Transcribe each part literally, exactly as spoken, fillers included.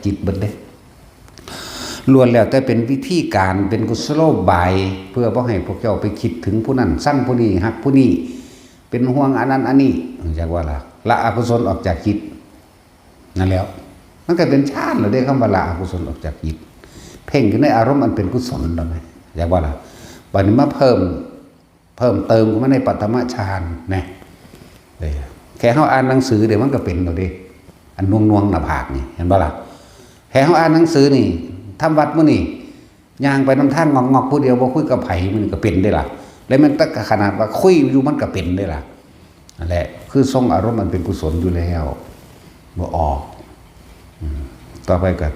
จิตเบิดเด้ ล้วนแล้วแต่เป็นวิธีการ เป็นกุศโลบาย เพื่อบ่ให้พวกเจ้าไปคิดถึงผู้นั้น ซังผู้นี้ ฮักผู้นี้ เป็นห่วงอันนั้นอันนี้ จักว่าล่ะ ละอกุศลออกจากจิต นั่นแหล้ว มันก็เป็นฌานแล้วเด้ คำว่าละอกุศลออกจากจิต เพ่งอยู่ในอารมณ์อันเป็นกุศลแล้วไง จักว่าล่ะ บัดนี้มาเพิ่ม เพิ่มเติมเข้ามาในปฐมฌานนะ เออ แค่เฮาอ่านหนังสือเดี๋ยวมันก็เป็นแล้วเด้ อันน่วงๆ หน้าผากนี่ เห็นบ่ล่ะ แค่เฮาอ่านหนังสือนี่ ทำวัดมื้อนี่ ย่างไปนำทางงอกๆ ผู้เดียว บ่คุยกับไผ มันก็เป็นเด้ล่ะ แล้วมันตั้งขนาดว่าคุยอยู่มันก็เป็นเด้ล่ะ นั่นแหละ คือทรงอารมณ์อันเป็นกุศลอยู่แล้ว บ่ออก อืม ต่อไปก็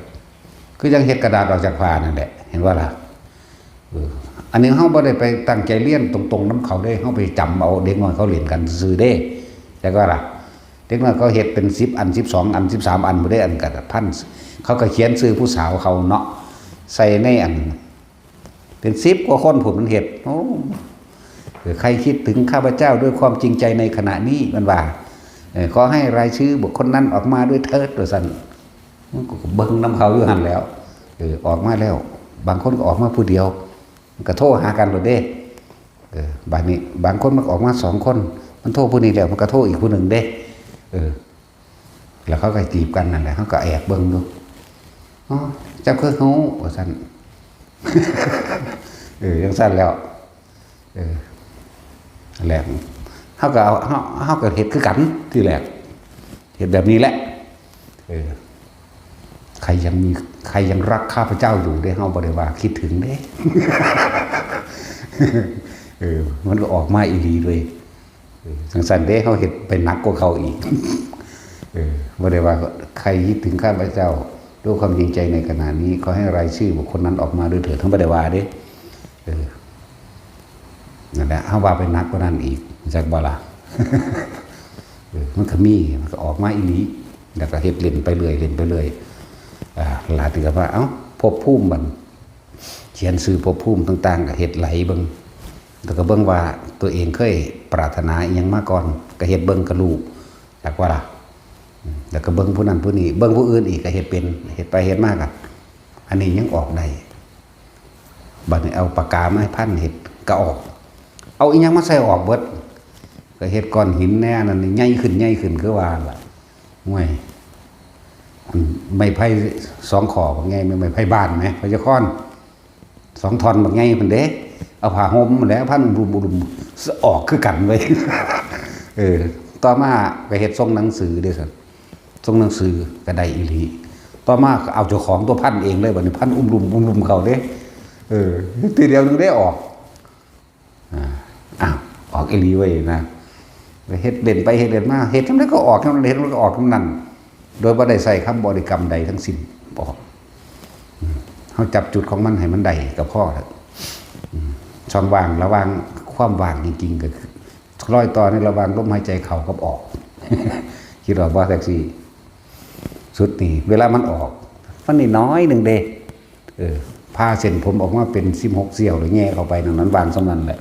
คือยังเฮ็ดกระดาษออกจากผ้านั่นแหละ เห็นบ่ล่ะ เออ อันนี้เฮาบ่ได้ไปตั้งใจเรียนตรงๆ นำเขาเด้ เฮาไปจำเอาเด็กน้อยเขาเล่นกันซื่อๆ เด้ จักว่าล่ะ เด็กน้อยเขาเฮ็ดเป็นสิบอัน สิบสองอัน สิบสามอันบ่ได้ อันกระดาษพัน เขาก็เขียนชื่อผู้สาวเขาเนาะ ใส่ในอัน เป็นสิบกว่าคนพุ้นมันเฮ็ด โอ้ เออ ใครคิดถึงข้าพเจ้าด้วยความจริงใจในขณะนี้ มันว่า เออ ขอให้รายชื่อบุคคลนั้นออกมาด้วยเถิด ว่าซั่น มันก็เบิ่งนำเขาอยู่หั่นแหล้ว เออ ออกมาแล้ว บางคนก็ออกมาผู้เดียว มันก็โทรหากันโลดเด้ เออ บาดนี้ บางคนมันก็ออกมาสองคน มันโทรผู้นี้แล้ว มันก็โทรอีกผู้หนึ่งเด้ เออ แล้วเขาก็จีบกันนั่นแหละ เขาก็แอบเบิ่งอยู่ "อ๋อ เจ้าคือฮู้" ว่าซั่น เออ จั่งซั่นแล้ว เออ นั่นแหละ เขาก็เอา เขา เขาก็เฮ็ดคือกันทีแรก เฮ็ดแบบนี้แหละ เออ ใครยังมี ใครยังรักข้าพเจ้าอยู่เด้ เฮาบ่ได้ว่าคิดถึงเด้ เออ มันก็ออกมาอีหลีเลย เออ จั่งซั่นเด้ เฮาเฮ็ดไปหนักกว่าเขาอีก เออ บ่ได้ว่าใครคิดถึงข้าพเจ้า ด้วยความจริงใจในขณะนี้ ขอให้รายชื่อบุคคลนั้นออกมาด้วยเถิด เฮาบ่ได้ว่าเด้ เออ นั่นแหละ เฮาว่าไปหนักกว่านั้นอีก จักบ่ล่ะ เออ มันก็มี มันก็ออกมาอีหลี แล้วก็เฮ็ดเล่นไปเรื่อย เล่นไปเรื่อย อ่า หลายเทื่อว่า เอ้า ภพภูมิบัด เขียนชื่อภพภูมิต่างๆ ก็เฮ็ดไหลเบิ่ง แล้วก็เบิ่งว่าตัวเองเคยปรารถนาอิหยังมาก่อน ก็เฮ็ดเบิ่งก็รู้ จักว่าล่ะ อืม แล้วก็เบิ่งผู้นั้นผู้นี้ เบิ่งผู้อื่นอีกก็เฮ็ดเป็น เฮ็ดไปเฮ็ดมาก็ อันนี้ยังออกได้ บัดนี้เอาปากกามาให้พันเฮ็ดก็ออก เอาอิหยังมาใส่ออกเบิด ก็เฮ็ดก้อนหินแน่ อันนั้นนี่ใหญ่ขึ้น ใหญ่ขึ้น คือว่าล่ะ ห่วย อันไม้ไผ่สองข้อบักใหญ่ ไม้ไผ่บ้านแหม พญาคอน สองท่อนบักใหญ่พุ้นเด้ เอาผ้าห่มนั่นแหละพันบุมบุม ออกคือกันเว้ย เออ ต่อมาก็เฮ็ดทรงหนังสือเด้ซั่น ทรงหนังสือก็ได้อีหลี ต่อมาก็เอาเจ้าของตัวพันเองเลย บัดนี้พันอุ้มลุม อุ้มลุมเขาเด้ เออ ทีเดียวหนึ่งได้ออก อ่า อ้าว ออกอีหลีเว้ยนะ ไปเฮ็ดเล่นไปเฮ็ดเล่นมา เฮ็ดจั่งใดก็ออกจั่งนั้น เฮ็ดจั่งใดก็ออกจั่งนั้น โดยบ่ได้ใช้คำบริกรรมใดทั้งสิ้น ออก อืม เฮาจับจุดของมันให้มันได้ก็พอแล้ว อืม ช่องว่างระหว่างความว่างจริงๆ ก็คือ รอยต่อในระหว่างลมหายใจเข้ากับออก คิดออกบ่ แท็กซี่ สุดนี่ เวลามันออก มันนี่น้อยหนึ่งเด้ เออ ผ่าเส้นผมออกมาเป็นสิบหกเสี้ยวเลย แหย่เข้าไปนั่น มันว่างส่ำนั้นแหละ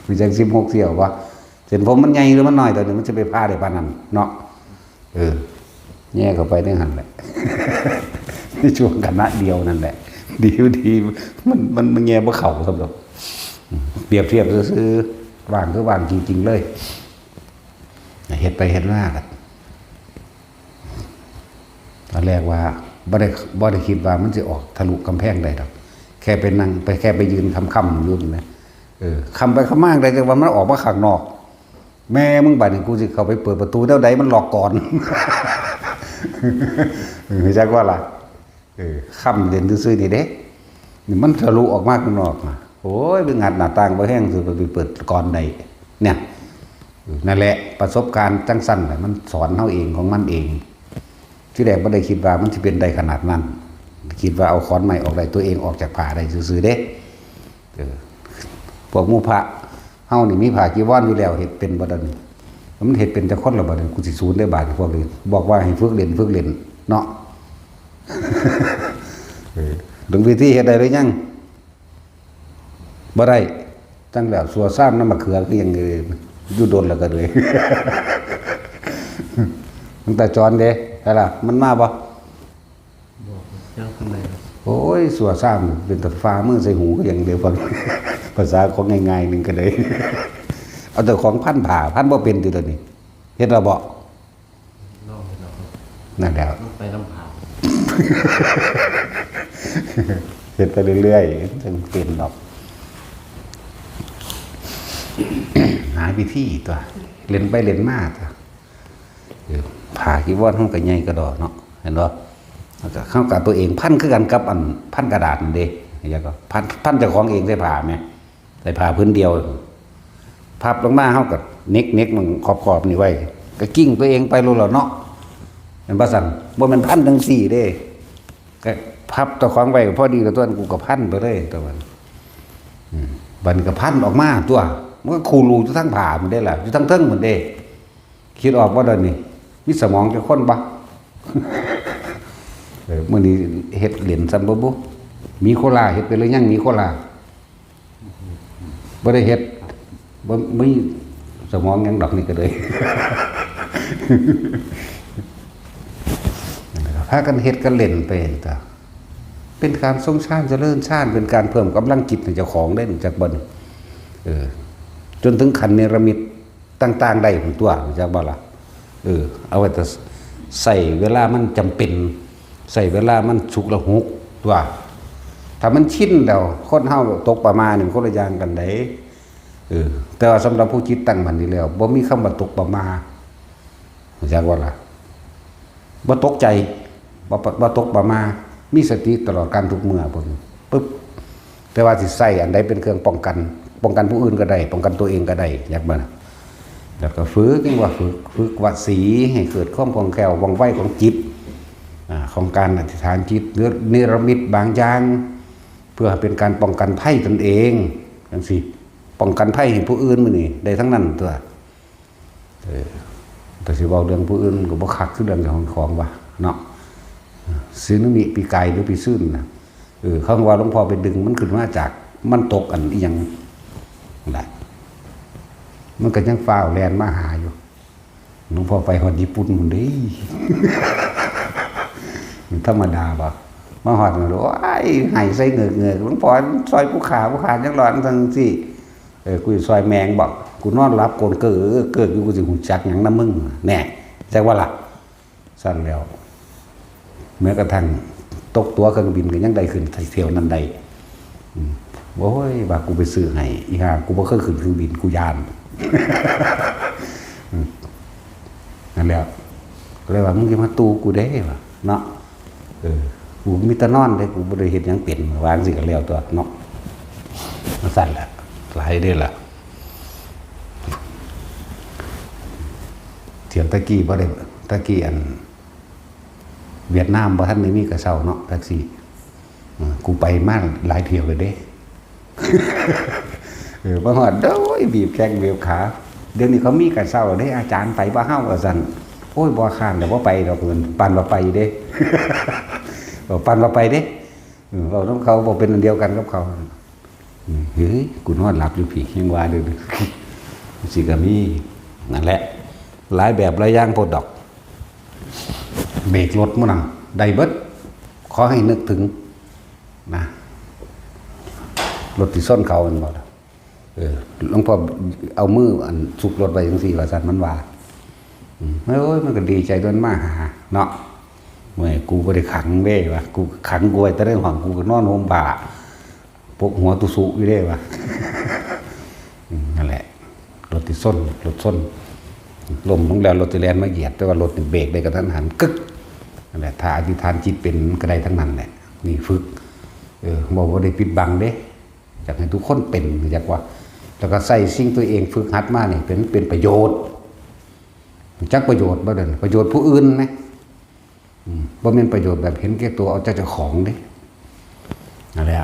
รู้จักสิบหกเสี้ยวบ่ เส้นผมมันใหญ่หรือมันน้อย ตอนนี้มันจะไปผ่าได้ปานนั้นเนาะ เออ แหย่เข้าไปในหั่นแหละ ในช่วงขณะเดียวนั่นแหละ ดี ดี มัน มัน มันแหย่บ่เข้าสำหรับ เปรียบเทียบซื่อๆ ว่างคือว่างจริงๆ เลย เฮ็ดไปเฮ็ดมาก็ ตอนแรกว่าบ่ได้ บ่ได้คิดว่ามันสิออกทะลุกำแพงได้ดอก แค่ไปนั่ง ไป แค่ไปยืนค้ำๆ อยู่นะ เออ ค้ำไปค้ำมาได้ แต่ว่ามันออกมาข้างนอก แม่มึง บัดนี้กูสิเข้าไปเปิดประตูแนวใด มันล็อกก่อน เออ จักว่าล่ะ เออ ค้ำเล่นซื่อๆ นี่เด้ นี่มันทะลุออกมาข้างนอกนะ โอ้ย ไปงัดหน้าต่างบ่แฮง สิไปเปิดก่อนได้ เนี่ย เออ นั่นแหละ ประสบการณ์จั่งซั่นแหละ มันสอนเฮาเองของมันเอง ทีแรกบ่ได้คิดว่ามันสิเป็นได้ขนาดนั้น คิดว่าเอาขอนไม้ออกได้ ตัวเองออกจากผ้าได้ซื่อๆ เด้ เออ พวกหมู่พระเฮานี่มีผ้าจีวรอยู่แล้ว เฮ็ดเป็นบ่ดอกนี่ มันเฮ็ดเป็นจักคนละบัดนี้ กูสิสูนได้บาดนี้พวกนี้ บอกว่าให้ฝึกเล่น ฝึกเล่นเนาะ เออ หลวงพี่ที่เฮ็ดได้หรือยัง บ่ได้ จั่งแล้ว สัวซ่ามน้ำมะเขือคือหยัง อยู่โดนแล้วก็เลย ตั้งแต่จอนเด้ ใช่ล่ะ มันมาบ่ ยังทำไมครับ โอ้ย สัวซ่ามเป็นตาฟ้ามือใส่หูก็ยังเดียวฟัง ภาษาของง่ายๆหนึ่งก็ได้ เอาแต่ของพันผ้า พันบ่เป็นติตัวนี้ เฮ็ดแล้วบ่ ลองเห็นแล้วครับ นั่นแหละ ต้องไปนำผ้า เฮ็ดไปเรื่อยๆจั่งเป็นดอก หาวิธีตัว เล่นไปเล่นมาตัว เออ ผ้าจีวรเฮาก็ใหญ่กระดอกเนาะ เห็นบ่ แล้วก็เฮาก็เอาตัวเองพันคือกันกับอันพันกระดาษนั่นเด้ แล้วก็พัน พันเจ้าของเองใส่ผ้าแหม ใส่ผ้าผืนเดียว พับลงมาเฮาก็เน็ก เน็กมันขอบๆนี่ไว้ ก็กิ้งตัวเองไปโลดแล้วเนาะ แม่นบ่ซั่น บ่แม่นพันจั่งซี้เด้ ก็พับเจ้าของไว้พอดีแล้วตัวนั้น กูก็พันไปเลยตัวนั้น อืม บัดนี้ก็พันออกมาตัว มันก็คูรูอยู่ทั้งผ้าหมดเด้ล่ะ อยู่ทั้งเทิงหมดเด้ คิดออกบ่เดี๋ยวนี้ มีสมองจักคนบ่ เออ มื้อนี้เฮ็ดเล่นซ้ำบ่บุ มีโคลาเฮ็ดไปหรือยัง มีโคลา บ่ได้เฮ็ด บ่มีสมองหยังดอกนี่ก็เลย พากันเฮ็ดกันเล่นไปตัว เป็นการทรงฌานเจริญฌาน เป็นการเพิ่มกำลังจิตให้เจ้าของได้ รู้จักบ่นี่ เออ จนถึงขั้นเนรมิตต่างๆได้พุ้นตัว รู้จักบ่ล่ะ เออ เอาไว้แต่ใช้เวลามันจำเป็น ใช้เวลามันฉุกละหุกตัว ถ้ามันชินแล้ว คนเฮาตกประมาทนี่มันคนละอย่างกันเด้ เออ แต่ว่าสำหรับผู้จิตตั้งมั่นนี่แล้ว บ่มีคำว่าตกประมาท รู้จักบ่ล่ะ บ่ตกใจ บ่ บ่ตกประมาท มีสติตลอดการทุกเมื่อ เพิ่น ปึ๊บ แต่ว่าสิใช้อันใดเป็นเครื่องป้องกัน ป้องกันผู้อื่นก็ได้ ป้องกันตัวเองก็ได้ จักบ่ล่ะ แล้วก็ฝึก ยังว่าฝึก ฝึกวสีให้เกิดความคล่องแคล่วว่องไวของจิต อ่า ของการอธิษฐานจิต หรือเนรมิตบางอย่าง เพื่อเป็นการป้องกันภัยตนเอง จั่งซี้ ป้องกันภัยให้ผู้อื่นมื้อนี้ ได้ทั้งนั้นตัว เออ แต่สิเว้าเรื่องผู้อื่นก็บ่คักคือเรื่องของ ของว่าเนาะ สึนามิปีกายหรือปีซื่นน่ะ เออ เขาว่าหลวงพ่อไปดึงมันขึ้นมาจาก มันตกอันอิหยังนั่นแหละ มันก็ยังฟ้าวแล่นมาหาอยู่ หลวงพ่อไปฮอดญี่ปุ่นพุ้นเด้ มันธรรมดาบ่ มาฮอดมัน โอ้ย ไห้ใส่เงือกๆ หลวงพ่อซอยผู้ข้า ผู้ข้ายังหลอนจั่งซี้ เออ กูสิซอยแม่งบ่ กูนอนหลับโกนเกิกเกิกอยู่ กูสิฮู้จักหยังนำมึง แน่ จักว่าล่ะ ซั่นแล้ว แม้กระทั่งตกตั๋วเครื่องบินก็ยังได้ขึ้นเที่ยวนั้นได้ อืม โอ้ย ว่ากูไปซื้อให้ อีห่า กูบ่เคยขึ้นเครื่องบิน กูย้าน อืม นั่นแหละ ก็เลยว่า มึงอย่ามาตู่กูเด้ ว่า เนาะ เออ กูมีแต่นอนเด้ กูบ่ได้เฮ็ดหยังเป็น ว่าจั่งซี้ก็แล้วตัวเนาะ จั่งซั่นแหละ หลายเด้อล่ะ เที่ยวตะกี้บ่ได้ ตะกี้อัน เวียดนามบ่ทันได้มีกระเช้าเนาะ แท็กซี่ อ่า กูไปมาหลายเที่ยวเลยเด้ เออ มาฮอด โอ้ย บีบแข้งบีบขา เดี๋ยวนี้เขามีกระเช้าเด้ อาจารย์ ไปบ่เฮา ว่าซั่น โอ้ย บ่ค้านดอก บ่ไปดอก เพิ่น ปานว่าไปเด้ เออ ปานว่าไปเด้ เออ เว้านำเขา บ่เป็นอันเดียวกันกับเขา อืม เฮ้ย กูนอนหลับอยู่พี้ ยังว่าเด้อ สิก็มี นั่นแหละ หลายแบบหลายอย่างโพดดอก เบรกรถมื้อนั้น ได้เบิด ขอให้นึกถึง นะ รถที่ชนเขาแม่นบ่ล่ะ เออ หลวงพ่อเอามืออันซุกรถไว้จั่งซี้ ว่าซั่น มันว่า อืม โอ้ย มันก็ดีใจตัวนมาหา เนาะ เมื่อย กูบ่ได้ขังเด้ ว่า กูขังกูไว้แต่ในห้อง กูก็นอนห่มผ้า ปกหัวตุสุอยู่เด้ ว่า อืม นั่นแหละ รถที่ชน รถชน ล้มลงแล้ว รถที่แล่นมาเหยียบ แต่ว่ารถนี่เบรกได้กะทันหัน กึก นั่นแหละ ถ้าอธิษฐานจิตเป็น มันก็ได้ทั้งนั้นแหละ นี่ฝึก เออ บ่ บ่ได้ปิดบังเด้ อยากให้ทุกคนเป็น อยากว่า แล้วก็ใช้สิ่งตัวเองฝึกหัดมานี่ เป็น เป็นประโยชน์ จักประโยชน์บ่เด้อ ประโยชน์ผู้อื่นนะ อืม บ่แม่นประโยชน์แบบเห็นแก่ตัวเอาใจเจ้าของเด้ นั่นแหละ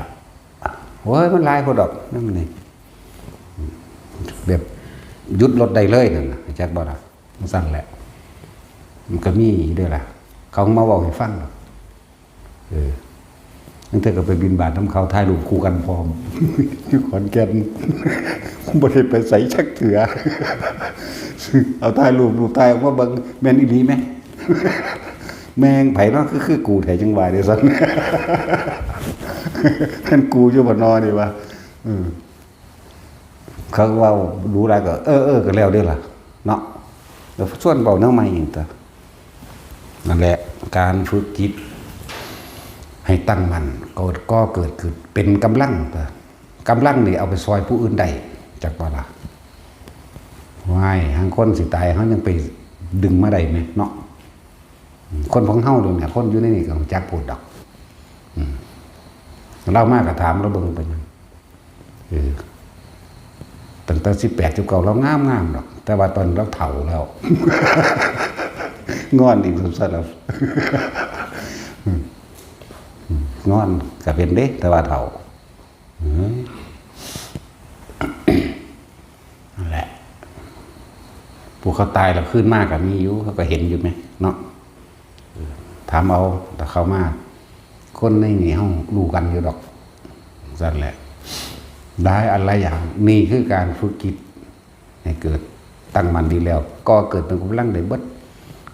โอ้ย มันหลายโพดดอก นั่นนี่ แบบหยุดรถได้เลยนั่นน่ะ จักบ่ล่ะ จั่งซั่นแหละ มันก็มีอยู่เด้อล่ะ เขามาเว้าให้ฟังดอก เออ ตั้งแต่ก็ไปบิณฑบาตนำเขา ถ่ายรูปคู่กันพร้อม อยู่ขอนแก่น บ่ได้ไปไสจักเทื่อ เอาถ่ายรูป รูปถ่ายออกมาเบิ่ง แม่นอีหลีแหม แม่งไผเนาะ คือ คือกูแท้จังว่าเด้ซั่น คันกูอยู่บ่นอนี่ว่า อืม เขาเว้าดูหลายก็ เออ เออ ก็แล้วเด้อล่ะ เนาะ แล้วชวนเว้าแนวใหม่หยังตะ นั่นแหละ การฝึกจิตให้ตั้งมั่น ก็ ก็เกิดขึ้นเป็นกำลังตะ กำลังนี่เอาไปซอยผู้อื่นได้ จักบ่ล่ะ ว้าย หางคนสิตาย เฮายังไปดึงมาได้แหมเนาะ คนของเฮาเดี๋ยวนี้ คนอยู่ในนี่ก็รู้จักพูดดอก อืม ลาวมาก็ถามลาวเบิ่งเป็นหยัง เออ ตั้งแต่สิบแปด สิบเก้า ลาวงามๆดอก แต่ว่าตอนลาวเฒ่าแล้ว งอนอีกซั่นแล้ว อืม อืม งอนก็เป็นเด้ แต่ว่าเฒ่า อืม นั่นแหละ ผู้เขาตายแล้วคืนมาก็มีอยู่ เขาก็เห็นอยู่แหมเนาะ เออ ถามเอา ถ้าเขามา คนในนี่เฮารู้กันอยู่ดอก ซั่นแหละ หลายอันหลายอย่าง นี่คือการฝึกจิต ให้เกิดตั้งมั่นดีแล้ว ก็เกิดเป็นกำลังได้เบิด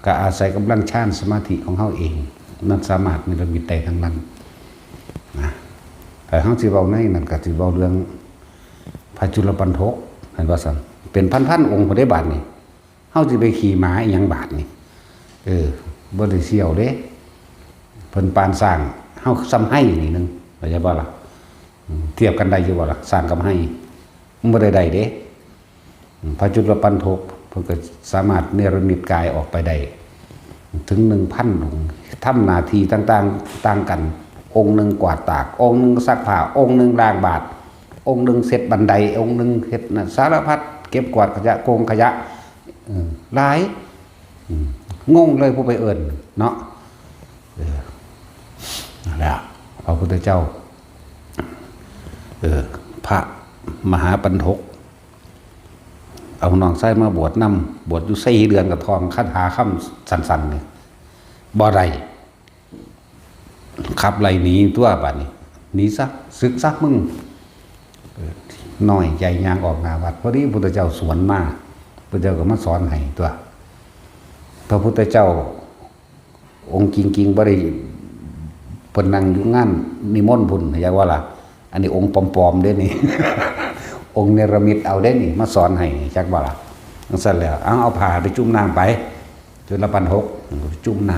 ก็อาศัยกำลังฌานสมาธิของเฮาเอง มันสามารถนิรมิตได้ทั้งนั้น นะ แต่เฮาสิเว้าในนั้นก็สิเว้าเรื่องพระจุลปัณฑก เห็นบ่ซั่น เป็นพันๆองค์พุ้นเด้บาดนี้ เฮาสิไปขี่หมาอีหยังบาดนี้ เออ บ่ได้เสี่ยวเด้ เพิ่นปานช้าง เฮาส่ำไฮ่นี่หนึ่ง เข้าใจบ่ล่ะ อืม เทียบกันได้อยู่บ่ล่ะ ช้างกับไฮ่ มันบ่ได้ได้เด้ อืม พระจุลปัณฑก เพิ่นก็สามารถเนรมิตกายออกไปได้ ถึงหนึ่งพันองค์ ทำหน้าที่ต่างๆ ต่างกัน องค์หนึ่งกวาดตาก องค์หนึ่งซักผ้า องค์หนึ่งล้างบาตร องค์หนึ่งเช็ดบันได องค์หนึ่งเฮ็ดน่ะ สารพัด เก็บกวาดขยะ โกงขยะ เออ หลาย อืม งงเลยผู้ไปเอิ้นเนาะ เออ นั่นแหละ พระพุทธเจ้า เออ พระมหาปัณฑก เอาน้องชายมาบวชนำ บวชอยู่สี่เดือนก็ท่องคาถาคำสั้นๆนี่ บ่ได้ ขับไล่หนีตั๊วบาดนี้ หนีซะ สึกซะมึง เออ น้อยใจย่างออกหน้าวัด พอดีพุทธเจ้าสวนมา พุทธเจ้าก็มาสอนให้ตั๊ว พระพุทธเจ้า องค์จริงๆบ่ได้ เพิ่นนั่งอยู่งานนิมนต์พุ้น จักว่าล่ะ อันนี้องค์ปลอมๆเด้นี่ องค์เนรมิตเอาเด้นี่ มาสอนให้ จักบ่ล่ะ จั่งซั้นแล้ว เอา เอาผ้าไปจุ่มน้ำไป จุลปัณฑก จุ่มน้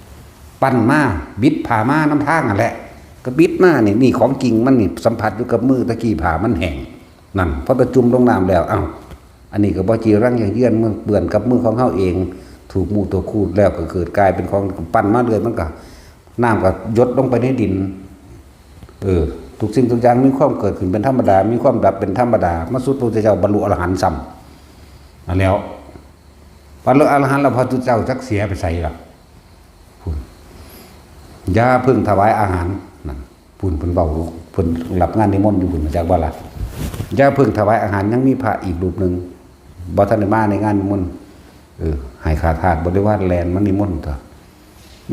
ำ ปั้นมา บิดผ้ามานำทางนั่นแหละ ก็บิดมานี่ นี่ของจริงมันนี่ สัมผัสอยู่กับมือ ตะกี้ผ้ามันแห้ง นั่น พอตะจุ่มลงน้ำแล้ว เอ้า อันนี้ก็บ่จีรังยั่งยืน เมื่อเปื้อนกับมือของเฮาเอง ถูกมู่ถูกคูดแล้วก็เกิดกลายเป็นของ ปั้นมาเรื่อย มันก็ น้ำก็หยดลงไปในดิน เออ ทุกสิ่งทุกอย่างมีความเกิดขึ้นเป็นธรรมดา มีความดับเป็นธรรมดา มาสุดพระพุทธเจ้าบรรลุอรหันต์ซ้ำ นั่นแล้ว บรรลุอรหันต์แล้วพระพุทธเจ้าจักเสียไปไสล่ะ พุ้น อย่าเพิ่งถวายอาหาร นั่น พุ้น เพิ่นเว้า เพิ่นรับงานนิมนต์อยู่พุ้น จักว่าล่ะ อย่าเพิ่งถวายอาหาร ยังมีพระอีกรูปหนึ่ง บ่ทันได้มาในงานนิมนต์ เออ ให้ข้าทาสบริวารแล่นมานิมนต์เถาะ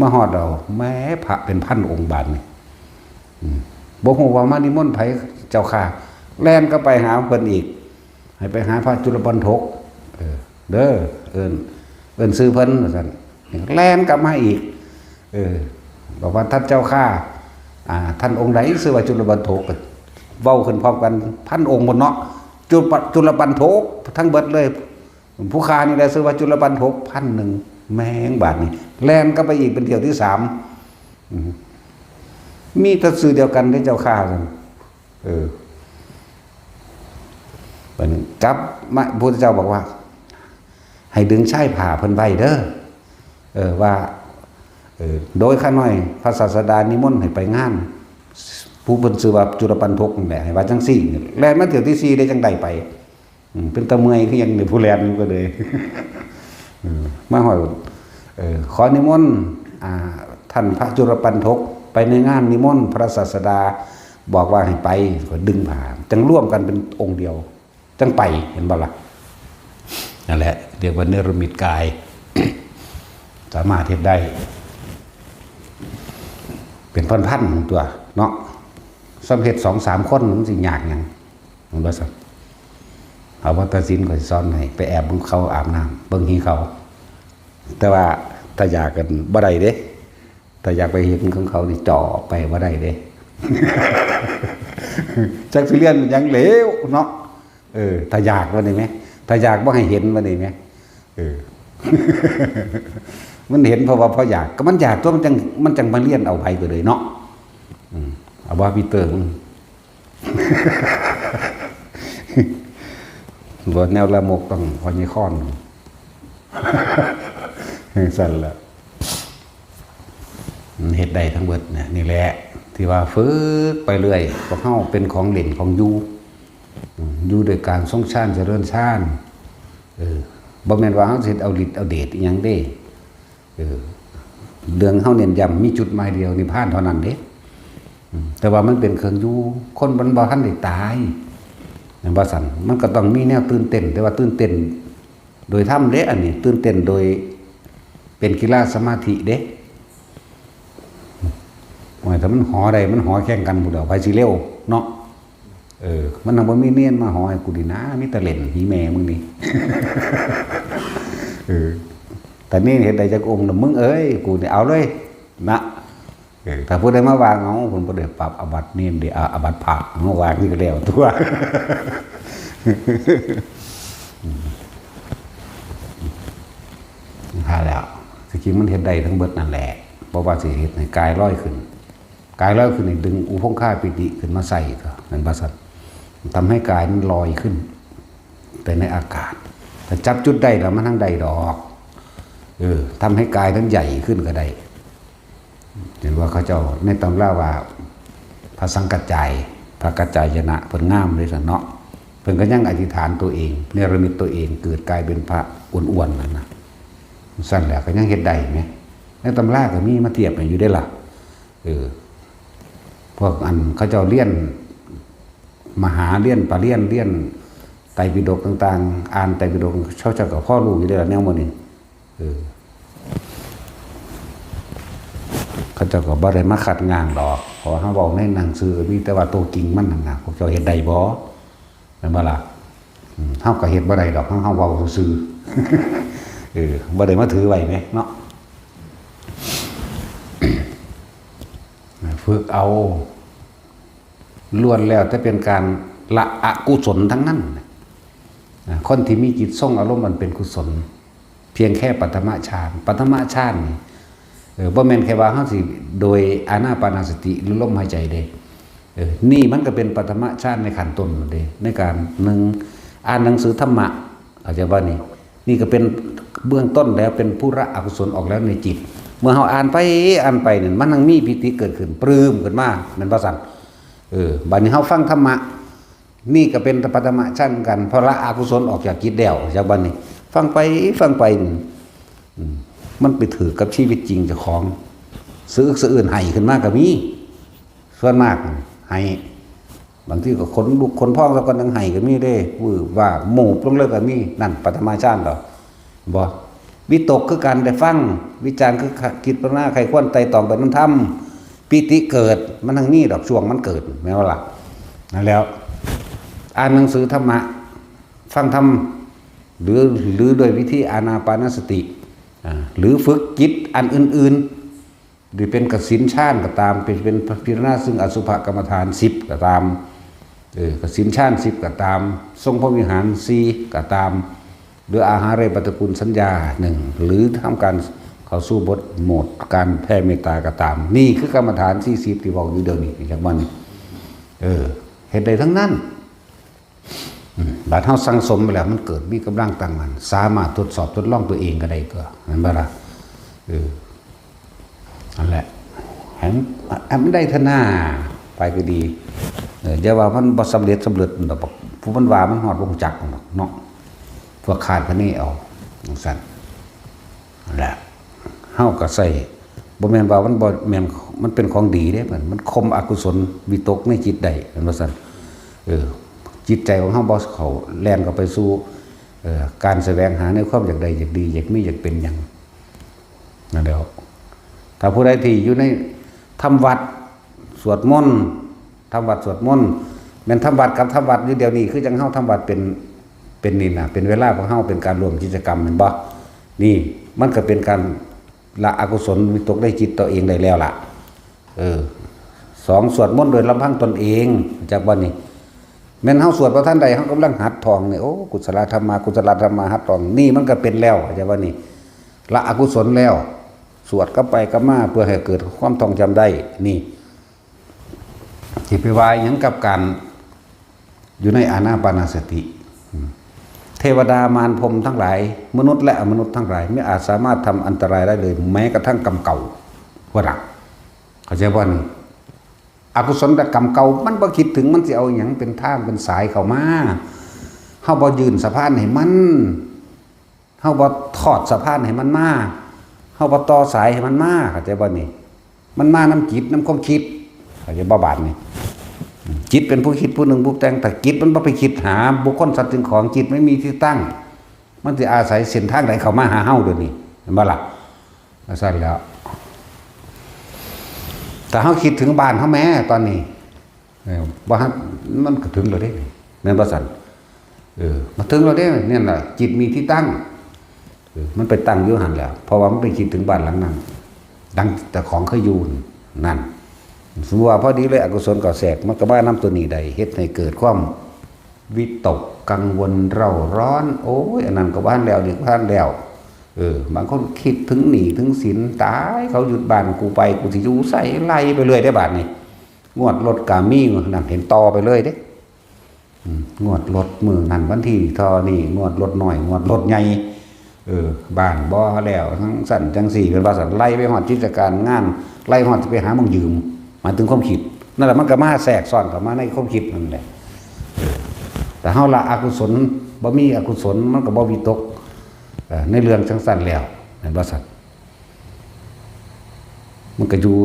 มาฮอดแล้ว แหม พระเป็นพันองค์บาดนี่ อืม บ่ฮู้ว่ามานิมนต์ไผเจ้าข้า แล่นกลับไปหาเพิ่นอีก ให้ไปหาพระจุลปัณฑก เออ เด้อ เอิ้น เอิ้นชื่อเพิ่น ว่าซั่น แล่นกลับมาอีก เออ บอกว่า ท่านเจ้าข้า อ่า ท่านองค์ใดชื่อว่าจุลปัณฑก เว้าขึ้นพร้อมกันพันองค์พุ้นเนาะ จุลปะ จุลปัณฑก ทั้งเบิดเลย ผู้ข้านี่แหละชื่อว่าจุลปัณฑก พันหนึ่ง แม่งบาดนี่ แล่นกลับไปอีกเป็นเที่ยวที่สาม อืม มีแต่ชื่อเดียวกันเด้เจ้าข้า ซั่น เออ บัดนี้กลับมา พุทธเจ้าบอกว่า ให้ดึงชายผ้าเพิ่นไว้เด้อ เออ ว่า เออ โดยข้าน้อยพระศาสดานิมนต์ให้ไปงาน ผู้เพิ่นชื่อว่าจุลปัณฑกนั่นแหละ ให้ว่าจั่งซี่ แล่นมาเที่ยวที่สี่ได้จั่งได้ไป อืม เป็นตาเมื่อยคือหยังนี่ ผู้แล่นอยู่ก็เลย เออ มาฮอด เออ ขอนิมนต์ อ่า ท่านพระจุลปัณฑก ไปในงานนิมนต์พระศาสดา บอกว่าให้ไป ก็ดึงผ้า จั่งรวมกันเป็นองค์เดียว จั่งไป เห็นบ่ล่ะ นั่นแหละ เรียกว่าเนรมิตกาย สามารถเฮ็ดได้ เป็นพันๆตัวเนาะ สำเร็จสองสามคนมันสิยากหยัง มันบ่ซั่น เอาว่าตัดสินข้อยสอนให้ ไปแอบเบิ่งเขาอาบน้ำ เบิ่งหีเขา แต่ว่า ถ้าอยากกันบ่ได้เด้ ถ้าอยากไปเห็นของเขานี่จ่อไปบ่ได้เด้ จักสิเรียนหยังแล้วเนาะ เออ ถ้าอยากว่าได้ไหม ถ้าอยากบ่ให้เห็นว่าได้ไหม เออ มันเห็นเพราะว่าเพราะอยาก ก็มันอยากตัวมันจัง มันจังมาเรียนเอาไปก็เลยเนาะ อืม เอาว่าพี่เติม บ่แนวละมกต้องพอยี่ค้อน สั่นละ มันเฮ็ดได้ทั้งเบิดนะ นี่แหละ ที่ว่าฝึกไปเรื่อย พวกเฮาเป็นของเล่นของอยู่ อืม อยู่ด้วยการทรงฌานเจริญฌาน เออ บ่แม่นว่าเฮาสิเอาฤทธิ์เอาเดชอิหยังเด้ เออ เรื่องเฮาเน้นย้ำมีจุดหมายเดียว นิพพานเท่านั้นเด้ อืม แต่ว่ามันเป็นเครื่องอยู่ คนมันบ่ทันได้ตาย แม่นบ่ซั่น มันก็ต้องมีแนวตื่นเต้น แต่ว่าตื่นเต้นโดยธรรมเด้ อันนี้ตื่นเต้นโดยเป็นกีฬาสมาธิเด้ โอ้ย ถ้ามันหอได้ มันหอแข่งกันพุ้นแหล้ว ไผสิเร็วเนาะ เออ มันยังบ่มีเนนมาหอให้กูดีนะ มีแต่เล่นหีแม่มึงนี่ เออ แต่เนนเฮ็ดได้จักองค์น่ะ มึงเอ้ย กูนี่เอาเลยนะ เออ ถ้าผู้ใดมาว่า เอ้า เพิ่นบ่ได้ปรับอาบัติเนนเด้ อ่า อาบัติพระ เฮาว่าคือแล้วตัว หาแล้ว ที่จริงมันเฮ็ดได้ทั้งเบิดนั่นแหละ เพราะว่าสิเฮ็ดให้กายลอยขึ้น กายลอยขึ้นนี่ดึงอุพงคาปีติขึ้นมาใส่ก็ แม่นบ่ซั่น ทำให้กายมันลอยขึ้น แต่ในอากาศ ถ้าจับจุดได้แล้วมันทั้งได้ดอก เออ ทำให้กายนั้นใหญ่ขึ้นก็ได้ เห็นว่าเขาเจ้าในตำราว่า พระสังกัจจาย พระกัจจายนะ เพิ่นงามเลยซั่นเนาะ เพิ่นก็ยังอธิษฐานตัวเอง เนรมิตตัวเอง เกิดกลายเป็นพระอ้วนๆนั่นนะ ซั่นแหละก็ยังเฮ็ดได้แหม ในตำราก็มีมาเทียบให้อยู่เด้ล่ะ เออ พวกอันเขาเจ้าเรียน มหาเรียนปาเรียน เรียนไตรปิฎกต่างๆ อ่านไตรปิฎก เขาเจ้าก็พอรู้อยู่เด้ล่ะแนวหมู่นี้ เออ เขาเจ้าก็บ่ได้มาคัดง้างดอก เพราะว่าเฮาเว้าในหนังสือก็มี แต่ว่าตัวจริงมันนั่นน่ะ พวกเจ้าเฮ็ดได้บ่ แม่นบ่ล่ะ อืม เฮาก็เฮ็ดบ่ได้ดอก เฮา เฮาเว้าซื่อๆ เออ บ่ได้มาถือไว้แหมเนาะ ฝึกเอา ล้วนแล้วแต่เป็นการละอกุศลทั้งนั้น อ่า คนที่มีจิตทรงอารมณ์อันเป็นกุศล เพียงแค่ปฐมฌาน ปฐมฌานนี่ เออ บ่แม่นแค่ว่าเฮาสิโดยอานาปานสติหรือลมหายใจเด้ เออ นี่มันก็เป็นปฐมฌานในขั้นต้นนั่นเด้ ในการ หนึ่ง อ่านหนังสือธรรมะ เข้าใจบ่นี่ นี่ก็เป็นเบื้องต้นแล้ว เป็นผู้ละอกุศลออกแล้วในจิต เมื่อเฮาอ่านไป อ่านไปนั่น มันยังมีปีติเกิดขึ้น ปลื้มขึ้นมา แม่นบ่ซั่น เออ บัดนี้เฮาฟังธรรมะ นี่ก็เป็นปฐมฌานเหมือนกัน เพราะละอกุศลออกจากจิตแล้ว จากบัดนี้ ฟังไป ฟังไป อืม มันไปถืกกับชีวิตจริงเจ้าของ สะอึกสะอื้นไห้ขึ้นมาก็มี ส่วนมากไห้ บางทีก็ขนลุกขนพอง แล้วก็ยังไห้ก็มีเด้ วืบวาบ หมูบลงเลยก็มี นั่นปฐมฌานเหรอ บ่ วิตกคือกัน ได้ฟัง วิจารณ์คือคิดพิจารณาใคร่ครวญไตร่ตรองไปนำธรรม ปีติเกิด มันทั้งนี้ดอก ช่วงมันเกิด แม่นบ่ล่ะ นั่นแล้ว อ่านหนังสือธรรมะ ฟังธรรม หรือ หรือโดยวิธีอานาปานสติ อ่า หรือฝึกจิตอันอื่นๆ หรือเป็นกสิณฌานก็ตาม เป็น เป็นพิจารณาซึ่งอสุภกรรมฐานสิบก็ตาม เออ กสิณฌานสิบก็ตาม ทรงพรหมวิหารสี่ก็ตาม หรืออาหาเรปฏิกูลสัญญาหนึ่ง หรือทำการเข้าสู่บทโหมดการแผ่เมตตาก็ตาม นี่คือกรรมฐานสี่สิบที่บอกอยู่เดี๋ยวนี้ จากมัน เออ เฮ็ดได้ทั้งนั้น อืม บาดเฮาสั่งสมไปแล้ว มันเกิดมีกำลังตั้งมั่น สามารถทดสอบทดลองตัวเองก็ได้ก็ แม่นบ่ล่ะ เออ นั่นแหละ ให้มัน ให้มันได้เถอะหน้า ไปก็ดี เออ อย่าว่ามันบ่สำเร็จสำเร็จดอก ผู้มันว่ามันฮอดบ่ฮู้จักดอกเนาะ พวกคาดคะเนเอา จั่งซั่น นั่นแหละ เฮาก็ใช้ บ่แม่นว่ามันบ่แม่น มันเป็นของดีเด้ มัน มันข่มอกุศลวิตกในจิตได้ แม่นว่าซั่น เออ จิตใจของเฮาบ่เข้า แล่นเข้าไปสู่ เอ่อ การแสวงหาในความอยากได้ อยากดี อยากมี อยากเป็นหยัง นั่นแหล้ว ถ้าผู้ใดที่อยู่ในทำวัด สวดมนต์ ทำวัดสวดมนต์ แม่นทำวัดกับทำวัดอยู่เดี๋ยวนี้ คือจั่งเฮาทำวัดเป็น เป็นนี่นะ เป็นเวลาของเฮา เป็นการร่วมกิจกรรม แม่นบ่ นี่ มันก็เป็นการ ละอกุศลวิตกในจิตตัวเองได้แล้วล่ะ เออ สอง สวดมนต์โดยลำพังตนเอง จักว่านี่ แม่นเฮาสวดบ่ทันใด เฮากำลังหัดท่องนี่ โอ้ กุศลธรรมา กุศลธรรมา หัดท่อง นี่มันก็เป็นแล้ว จักว่านี่ ละอกุศลแล้ว สวดกลับไปกลับมา เพื่อให้เกิดความท่องจำได้ นี่ สิไปว่าหยังกับการอยู่ในอานาปานสติ อืม เทวดามารพรหมทั้งหลาย มนุษย์และอมนุษย์ทั้งหลาย ไม่อาจสามารถทำอันตรายได้เลย แม้กระทั่งกรรมเก่า ว่าล่ะ เข้าใจบ่นี่ อกุศลกรรมเก่า มันบ่คิดถึง มันสิเอาหยังเป็นทางเป็นสายเข้ามา เฮาบ่ยื่นสะพานให้มัน เฮาบ่ทอดสะพานให้มันมา เฮาบ่ต่อสายให้มันมา เข้าใจบ่นี่ มันมานำจิตนำความคิด เข้าใจบ่บาดนี่ จิตเป็นผู้คิดผู้หนึ่งผู้แต่ง ถ้าจิตมันบ่ไปคิดหาบุคคลสัตว์สิ่งของ จิตไม่มีที่ตั้ง มันสิอาศัยเส้นทางใดเข้ามาหาเฮาเดี๋ยวนี้ เห็นบ่ล่ะ ว่าซั่นแล้ว ถ้าเฮาคิดถึงบ้านเฮาแหมตอนนี้ เออ บ่ฮับ มันก็ถึงแล้วเด้ แม่นบ่ซั่น เออ มาถึงแล้วเด้ เนี่ยน่ะ จิตมีที่ตั้ง เออ มันไปตั้งอยู่หั่นแหละ เพราะว่ามันไปคิดถึงบ้านหลังนั้น ดังแต่ของเคยอยู่นั่น สมมุติว่าพอดีเลย อกุศลก็แทรก มันก็มานำตัวนี้ได้ เฮ็ดให้เกิดความวิตกกังวลเร่าร้อน โอ้ย อันนั้นก็บ่ทันแล้ว นี่ก็บ่ทันแล้ว เออ บางคนคิดถึงหนี้ถึงสิน ตาย เขายึดบ้านกูไป กูสิอยู่ไส ไล่ไปเรื่อยเด้บาดนี้ งวดรถก็มี นั่น เห็นต่อไปเลยเด้ อืม งวดรถมื้อนั้นวันที่เท่านี้ งวดรถน้อย งวดรถใหญ่ เออ บ้านบ่แล้ว จั่งซั้นจั่งซี้ เป็นว่าซั่น ไล่ไปฮอดกิจการงาน ไล่ฮอดสิไปหาหม่องยืม หมายถึงความคิด นั่นแหละ มันก็มาแทรกซ้อนเข้ามาในความคิดนั่นแหละ เออ แต่เฮาละอกุศล บ่มีอกุศล มันก็บ่วิตก เอ่อ ในเรื่องจั่งซั้นแล้ว แม่นบ่ซั่น มันก็อยู่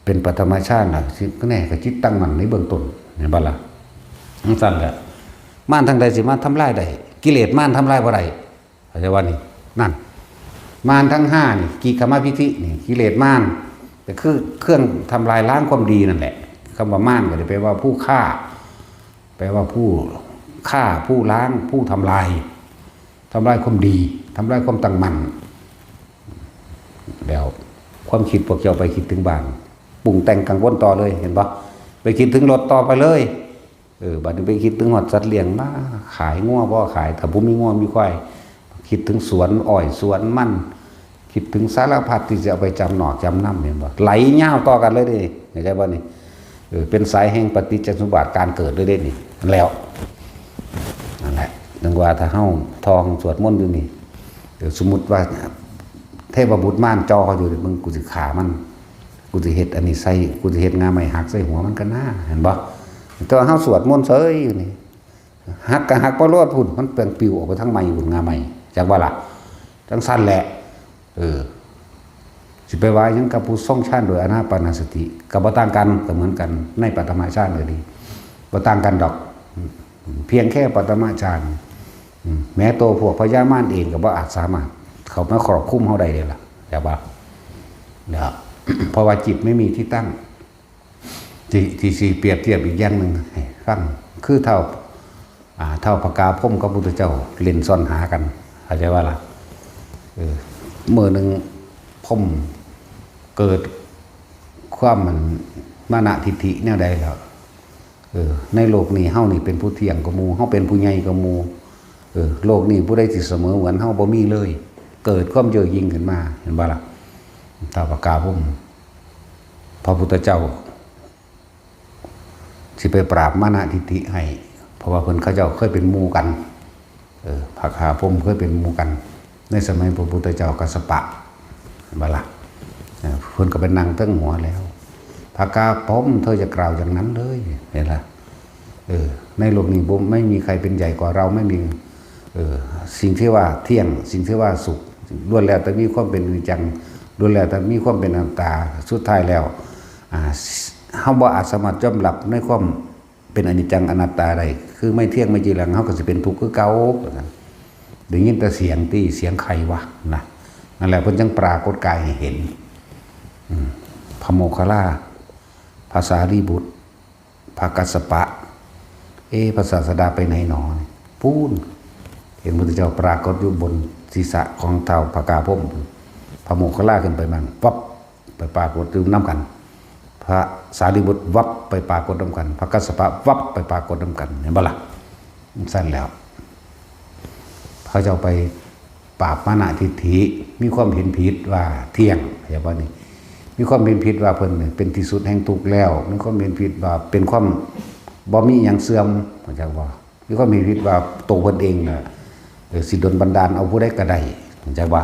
เป็นปฐมฌานน่ะ สิ ก็แน่ ก็จิตตั้งมั่นในเบื้องต้น เห็นบ่ล่ะ จั่งซั้นแหละ มารทางใดสิมาทำลายได้ กิเลสมารทำลายบ่ได้ เข้าใจว่านี่ นั่น มารทั้งห้านี่ กิกขมพิธินี่ กิเลสมาร ก็คือเครื่องทำลายล้างความดีนั่นแหละ คำว่ามารก็ได้แปลว่าผู้ฆ่า แปลว่าผู้ฆ่า ผู้ล้าง ผู้ทำลาย ทำลายความดี ทำลายความตั้งมั่น แล้วความคิดพวกเจ้าไปคิดถึงบ้าน ปรุงแต่งกังวลต่อเลย เห็นบ่ ไปคิดถึงรถต่อไปเลย เออ บัดนี้ไปคิดถึงฮอดสัตว์เลี้ยง มาขายงัวบ่ขาย ถ้าบ่มีงัวมีควาย คิดถึงสวนอ้อยสวนมัน คิดถึงสารพัดที่จะเอาไปจำนอกจำนำ เห็นบ่ ไหลยาวต่อกันเลยเด้ เข้าใจบ่นี่ เออ เป็นสายแห่งปฏิจจสมุปบาท การเกิดเลยเด้นี่ นั่นแล้ว นั่นแหละ ถึงว่าถ้าเฮาท่องสวดมนต์อยู่นี่ เออ สมมุติว่าเทพบุตรมารจ่ออยู่นี่ มึง กูสิฆ่ามัน กูสิเฮ็ดอันนี้ใส่ กูสิเฮ็ดง่าไม้หักใส่หัวมันก็น่า เห็นบ่ แต่ว่าเฮาสวดมนต์เฉยอยู่นี่ หักก็หักบ่รอดพุ้น มันแปลงปิวออกไปทางไม้พุ้น ง่าไม้ จักว่าล่ะ จั่งซั้นแหละ เออ สิไปว่าหยังกับผู้ทรงฌานโดยอานาปานสติ ก็บ่ต่างกัน ก็เหมือนกันในปฐมฌานเลยนี่ บ่ต่างกันดอก เพียงแค่ปฐมฌาน อืม แม้ตัวพวกพญามารเองก็บ่อาจสามารถเข้ามาครอบคุมเฮาได้เลยล่ะ แต่ว่า เนี่ย เพราะว่าจิตไม่มีที่ตั้ง ที่ ที่สิเปรียบเทียบอีกอย่างหนึ่งให้ฟัง คือเท่า อ่า เท่าพระกาพรหมกับพุทธเจ้าเล่นซ่อนหากัน เข้าใจว่าล่ะ เออ มื้อหนึ่งพรหมเกิดความมันมานะทิฏฐิแนวใดแล้ว เออ ในโลกนี้เฮานี่เป็นผู้เที่ยงกว่าหมู่ เฮาเป็นผู้ใหญ่กว่าหมู่ เออ โลกนี้ผู้ใดสิเสมอเหมือนเฮาบ่มีเลย เกิดความเย่อหยิ่งขึ้นมา เห็นบ่ล่ะ เท่าพระกาพรหม พระพุทธเจ้า สิไปปราบมานะทิฏฐิให้ เพราะว่าเพิ่นเขาเจ้าเคยเป็นหมู่กัน เออ พระกาพรหมเคยเป็นหมู่กัน ในสมัยพระพุทธเจ้ากัสสปะ เห็นบ่ล่ะ เออ เพิ่นก็ไปนั่งเทิงหัวแล้ว พระกาพรหมเธอจะกล่าวอย่างนั้นเลย เห็นล่ะ เออ ในโลกนี้บ่ ไม่มีใครเป็นใหญ่กว่าเรา ไม่มี เออ สิ่งที่ว่าเที่ยง สิ่งที่ว่าสุข ล้วนแล้วแต่มีความเป็นอนิจจัง ล้วนแล้วแต่มีความเป็นอนัตตา สุดท้ายแล้ว อ่า เฮาบ่อาจสามารถยอมรับในความเป็นอนิจจังอนัตตาได้ คือไม่เที่ยงไม่จีรัง เฮาก็สิเป็นทุกข์คือเก่า ว่าซั่น ได้ยินแต่เสียงตี้ เสียงใครวะ นะ นั่นแหละเพิ่นจั่งปรากฏกายให้เห็น อืม พระโมคคัลลา พระสารีบุตร พระกัสสปะ เอ๊ะ พระศาสดาไปไหนหนอ ปู้น เห็นพระพุทธเจ้าปรากฏอยู่บนศีรษะของท้าวพระกาพรหม พ พระโมคคัลลาขึ้นไปมั่ง วับ ไปปรากฏอยู่นำกัน พระสารีบุตรวับไปปรากฏนำกัน พระกัสสปะวับไปปรากฏนำกัน เห็นบ่ล่ะ ซั่นแล้ว เขาเจ้าไปปราบมานะทิฏฐิ มีความเห็นผิดว่าเที่ยง เข้าใจบ่นี่ มีความเห็นผิดว่าเพิ่นนี่เป็นที่สุดแห่งทุกข์แล้ว มีความเห็นผิดว่าเป็นความบ่มีอิหยังเสื่อม เข้าใจบ่ มีความเห็นผิดว่าตัวเพิ่นเองน่ะ เออ สิดลบันดาลเอาผู้ใดก็ได้ เข้าใจบ่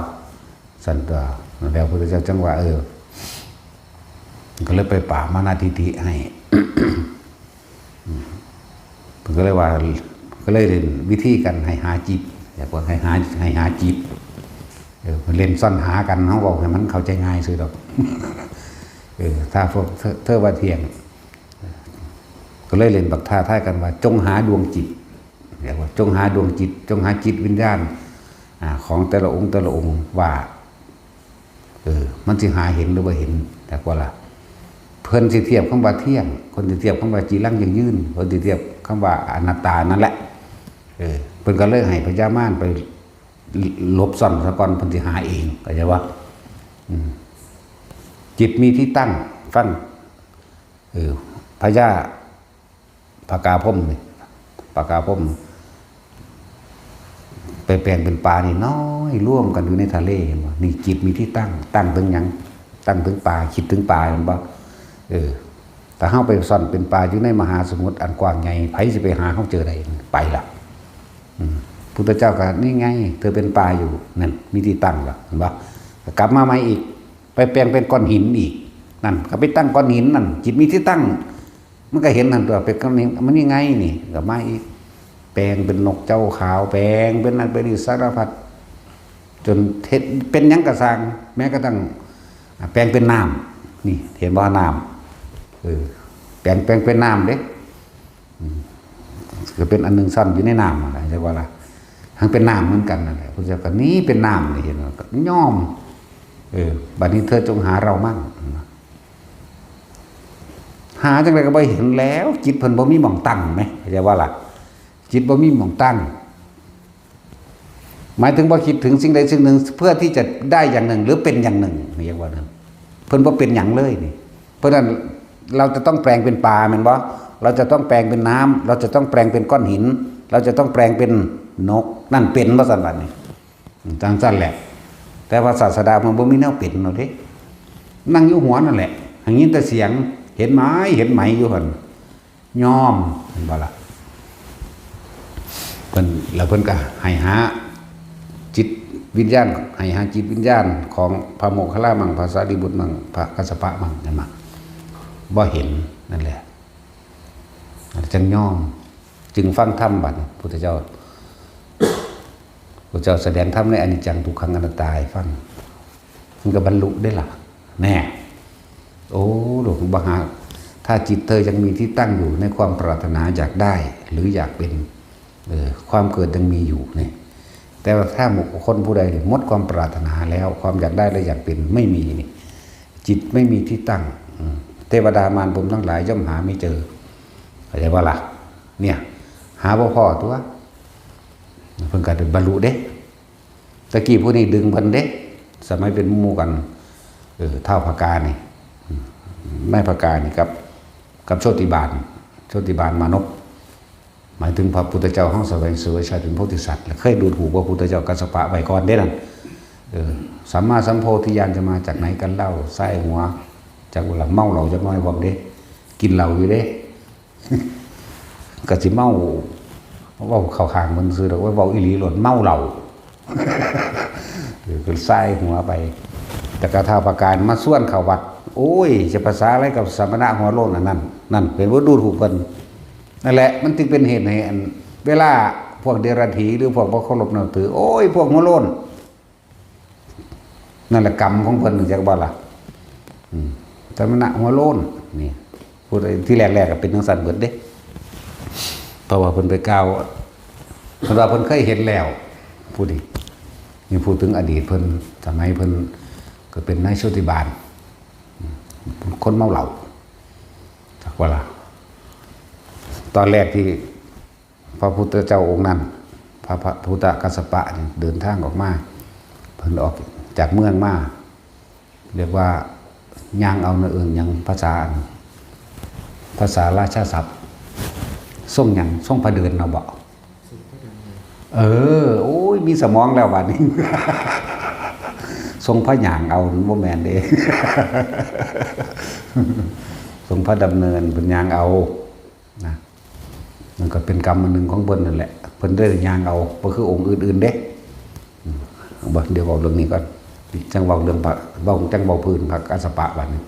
ซั่นตั๊ว แล้วพระพุทธเจ้าจั่งว่า เออ ก็เลยไปปราบมานะทิฏฐิให้ เพิ่นก็เลยว่า ก็เลยเรียนวิธีกันให้หาจิต อยากว่าให้หา ให้หาจิต เออ เพิ่นเล่นซ่อนหากัน เฮาเว้าให้มันเข้าใจง่ายซื่อดอก เออ ถ้าพวกเธอ เธอว่าเที่ยง ก็เลยเล่นบักท้าทายกันว่า จงหาดวงจิต เรียกว่า จงหาดวงจิต จงหาจิตวิญญาณ อ่า ของแต่ละองค์แต่ละองค์ว่า เออ มันสิหาเห็นหรือบ่เห็น จักว่าล่ะ เพิ่นสิเทียบคำว่าเที่ยง เพิ่นสิเทียบคำว่าจีรังยั่งยืน เพิ่นสิเทียบคำว่าอนัตตานั่นแหละ เออ เพิ่นก็เลยให้พญามารไปหลบซ่อนซะก่อน เพิ่นสิหาเอง เข้าใจบ่ อืม จิตมีที่ตั้ง ฟัง เออ พญาผกาพรหมนี่ ผกาพรหม ไปแปลงเป็นปลานี่น้อย รวมกันอยู่ในทะเล เห็นบ่ นี่จิตมีที่ตั้ง ตั้งถึงหยัง ตั้งถึงปลา คิดถึงปลา เห็นบ่ เออ ถ้าเฮาไปซ่อนเป็นปลาอยู่ในมหาสมุทรอันกว้างใหญ่ ไผสิไปหาเฮาเจอได้ ไปละ อืม พุทธเจ้าก็ นี่ไง เธอเป็นปลาอยู่ นั่น มีที่ตั้งละ เห็นบ่ ก็กลับมาใหม่อีก ไปแปลงเป็นก้อนหินอีก นั่น ก็ไปตั้งก้อนหินนั่น จิตมีที่ตั้ง มันก็เห็นนั่นตั๊ว เป็นก้อนหิน มันนี่ไงนี่ ก็มาอีก แปลงเป็นนกเจ้าขาว แปลงเป็นนั่นเป็นนี่สารพัด จนเฮ็ดเป็นหยังก็ซ่าง แม้กระทั่ง อ่า แปลงเป็นน้ำ นี่ เห็นบ่ น้ำ เออ แปลง แปลงเป็นน้ำเด้ อืม ก็เป็นอันหนึ่งซ่อนอยู่ในน้ำนั่นแหละ จักว่าล่ะ ทั้งเป็นน้ำเหมือนกันนั่นแหละ พุทธเจ้าก็ นี่เป็นน้ำนี่ เห็นบ่ ก็ยอม เออ บัดนี้เธอจงหาเรามั่ง หาจั่งใดก็บ่เห็นแล้ว จิตเพิ่นบ่มีหม่องตั้งแหม เข้าใจบ่ล่ะ จิตบ่มีหม่องตั้ง หมายถึงว่าคิดถึงสิ่งใดสิ่งหนึ่งเพื่อที่จะได้อย่างหนึ่งหรือเป็นอย่างหนึ่ง เรียกว่านั้น เพิ่นบ่เป็นหยังเลยนี่ เพราะฉะนั้นเราจะต้องแปลงเป็นปลาแม่นบ่ เราจะต้องแปลงเป็นน้ำ เราจะต้องแปลงเป็นก้อนหิน เราจะต้องแปลงเป็นนก นั่นเป็นบ่ซั่นบัดนี้ จั่งซั่นแหละ แต่ว่าศาสดามันบ่มีแนวเป็นเนาะเด้ นั่งอยู่หัวนั่นแหละ หั้นยินแต่เสียง เห็นไหม เห็นไหมอยู่หั่น ยอม เห็นบ่ล่ะ เพิ่น แล้วเพิ่นก็ให้หาจิตวิญญาณ ให้หาจิตวิญญาณของพระโมคคัลลามั่ง พระสารีบุตรมั่ง พระกัสสปะมั่ง เห็นบ่ บ่เห็น นั่นแหละ จั่งยอม จึงฟังธรรมบัดนี้ พุทธเจ้า พุทธเจ้าแสดงธรรมในอนิจจังทุกขังอนัตตาให้ฟัง มันก็บรรลุได้ล่ะ แน่ โอ้ หลวงบ่หา ถ้าจิตเธอยังมีที่ตั้งอยู่ในความปรารถนาอยากได้ หรืออยากเป็น เออ ความเกิดยังมีอยู่นี่ แต่ว่าถ้าบุคคลผู้ใดหมดความปรารถนาแล้ว ความอยากได้และอยากเป็นไม่มีนี่ จิตไม่มีที่ตั้ง อืม เทวดามารพรหมทั้งหลายย่อมหาไม่เจอ เข้าใจบ่ล่ะ เนี่ย หาบ่พ้อตั๊ว เพิ่นก็ได้บรรลุเด้ ตะกี้ผู้นี้ดึงเพิ่นเด้ สมัยเป็นหมู่กัน เออ ท้าวผกานี่ อืม นายผกานี่กับ กับโชติบาล โชติบาลมานพ หมายถึงพระพุทธเจ้าเฮาแสวงเสวยชาติเป็นโพธิสัตว์ แล้วเคยดูถูกพระพุทธเจ้ากัสสปะไว้ก่อนเด้นั่น เออ สัมมาสัมโพธิญาณจะมาจากไหนกันเล่า สายหัว จักว่าเมาเหล้าจักหน่อยพร้อมเด้ กินเหล้าอยู่เด้ ก็สิเมา เว้าเข้าข้างมันซื่อดอก ว่าเว้าอีหลีโลด เมาเหล้า เออ ก็สายหัวไป แต่กระท้าวผกามาชวนเข้าวัด โอ้ย จะภาษาอะไรกับสมณะหัวโล้นอันนั้น นั่น เป็นว่าดูถูกเพิ่น นั่นแหละ มันจึงเป็นเหตุให้อัน เวลาพวกเดรัจฉีหรือพวกบ่เคารพนับถือ โอ้ย พวกหัวโล้น นั่นแหละกรรมของเพิ่น จักบ่ล่ะ อืม สมณะหัวโล้น นี่ ผู้ใดที่แรกๆ ก็เป็นจั่งซั้นเบิดเด้ เพราะว่าเพิ่นไปกล่าว เพิ่นว่าเพิ่นเคยเห็นแล้ว ผู้นี้ นี่พูดถึงอดีตเพิ่น สมัยเพิ่นก็เป็นนายโชติบาล อืม คนเมาเหล้า จักบ่ล่ะ ตอนแรกที่ พระพุทธเจ้าองค์นั้น พระ พระพุทธกัสสปะนี่เดินทางออกมา เพิ่นออกจากเมืองมา เรียกว่า ย่างเอาเนาะ เอิ้นหยัง ภาษา ภาษาราชาศัพท์ ทรงหยัง ทรงพระเดินเนาะบ่ เออ โอ้ย มีสมองแล้วบัดนี้ ทรงพระย่างเอา มันบ่แม่นเด้ ทรงพระดำเนิน เพิ่นย่างเอา นะ มันก็เป็นกรรมอันหนึ่งของเพิ่นนั่นแหละ เพิ่นได้ย่างเอา บ่คือองค์อื่นๆเด้ อืม บ่ เดี๋ยวเว้าเรื่องนี้ก่อน จั่งเว้าเรื่องพระ เว้า จั่งเว้าพื้นพระกัสสปะบัดนี้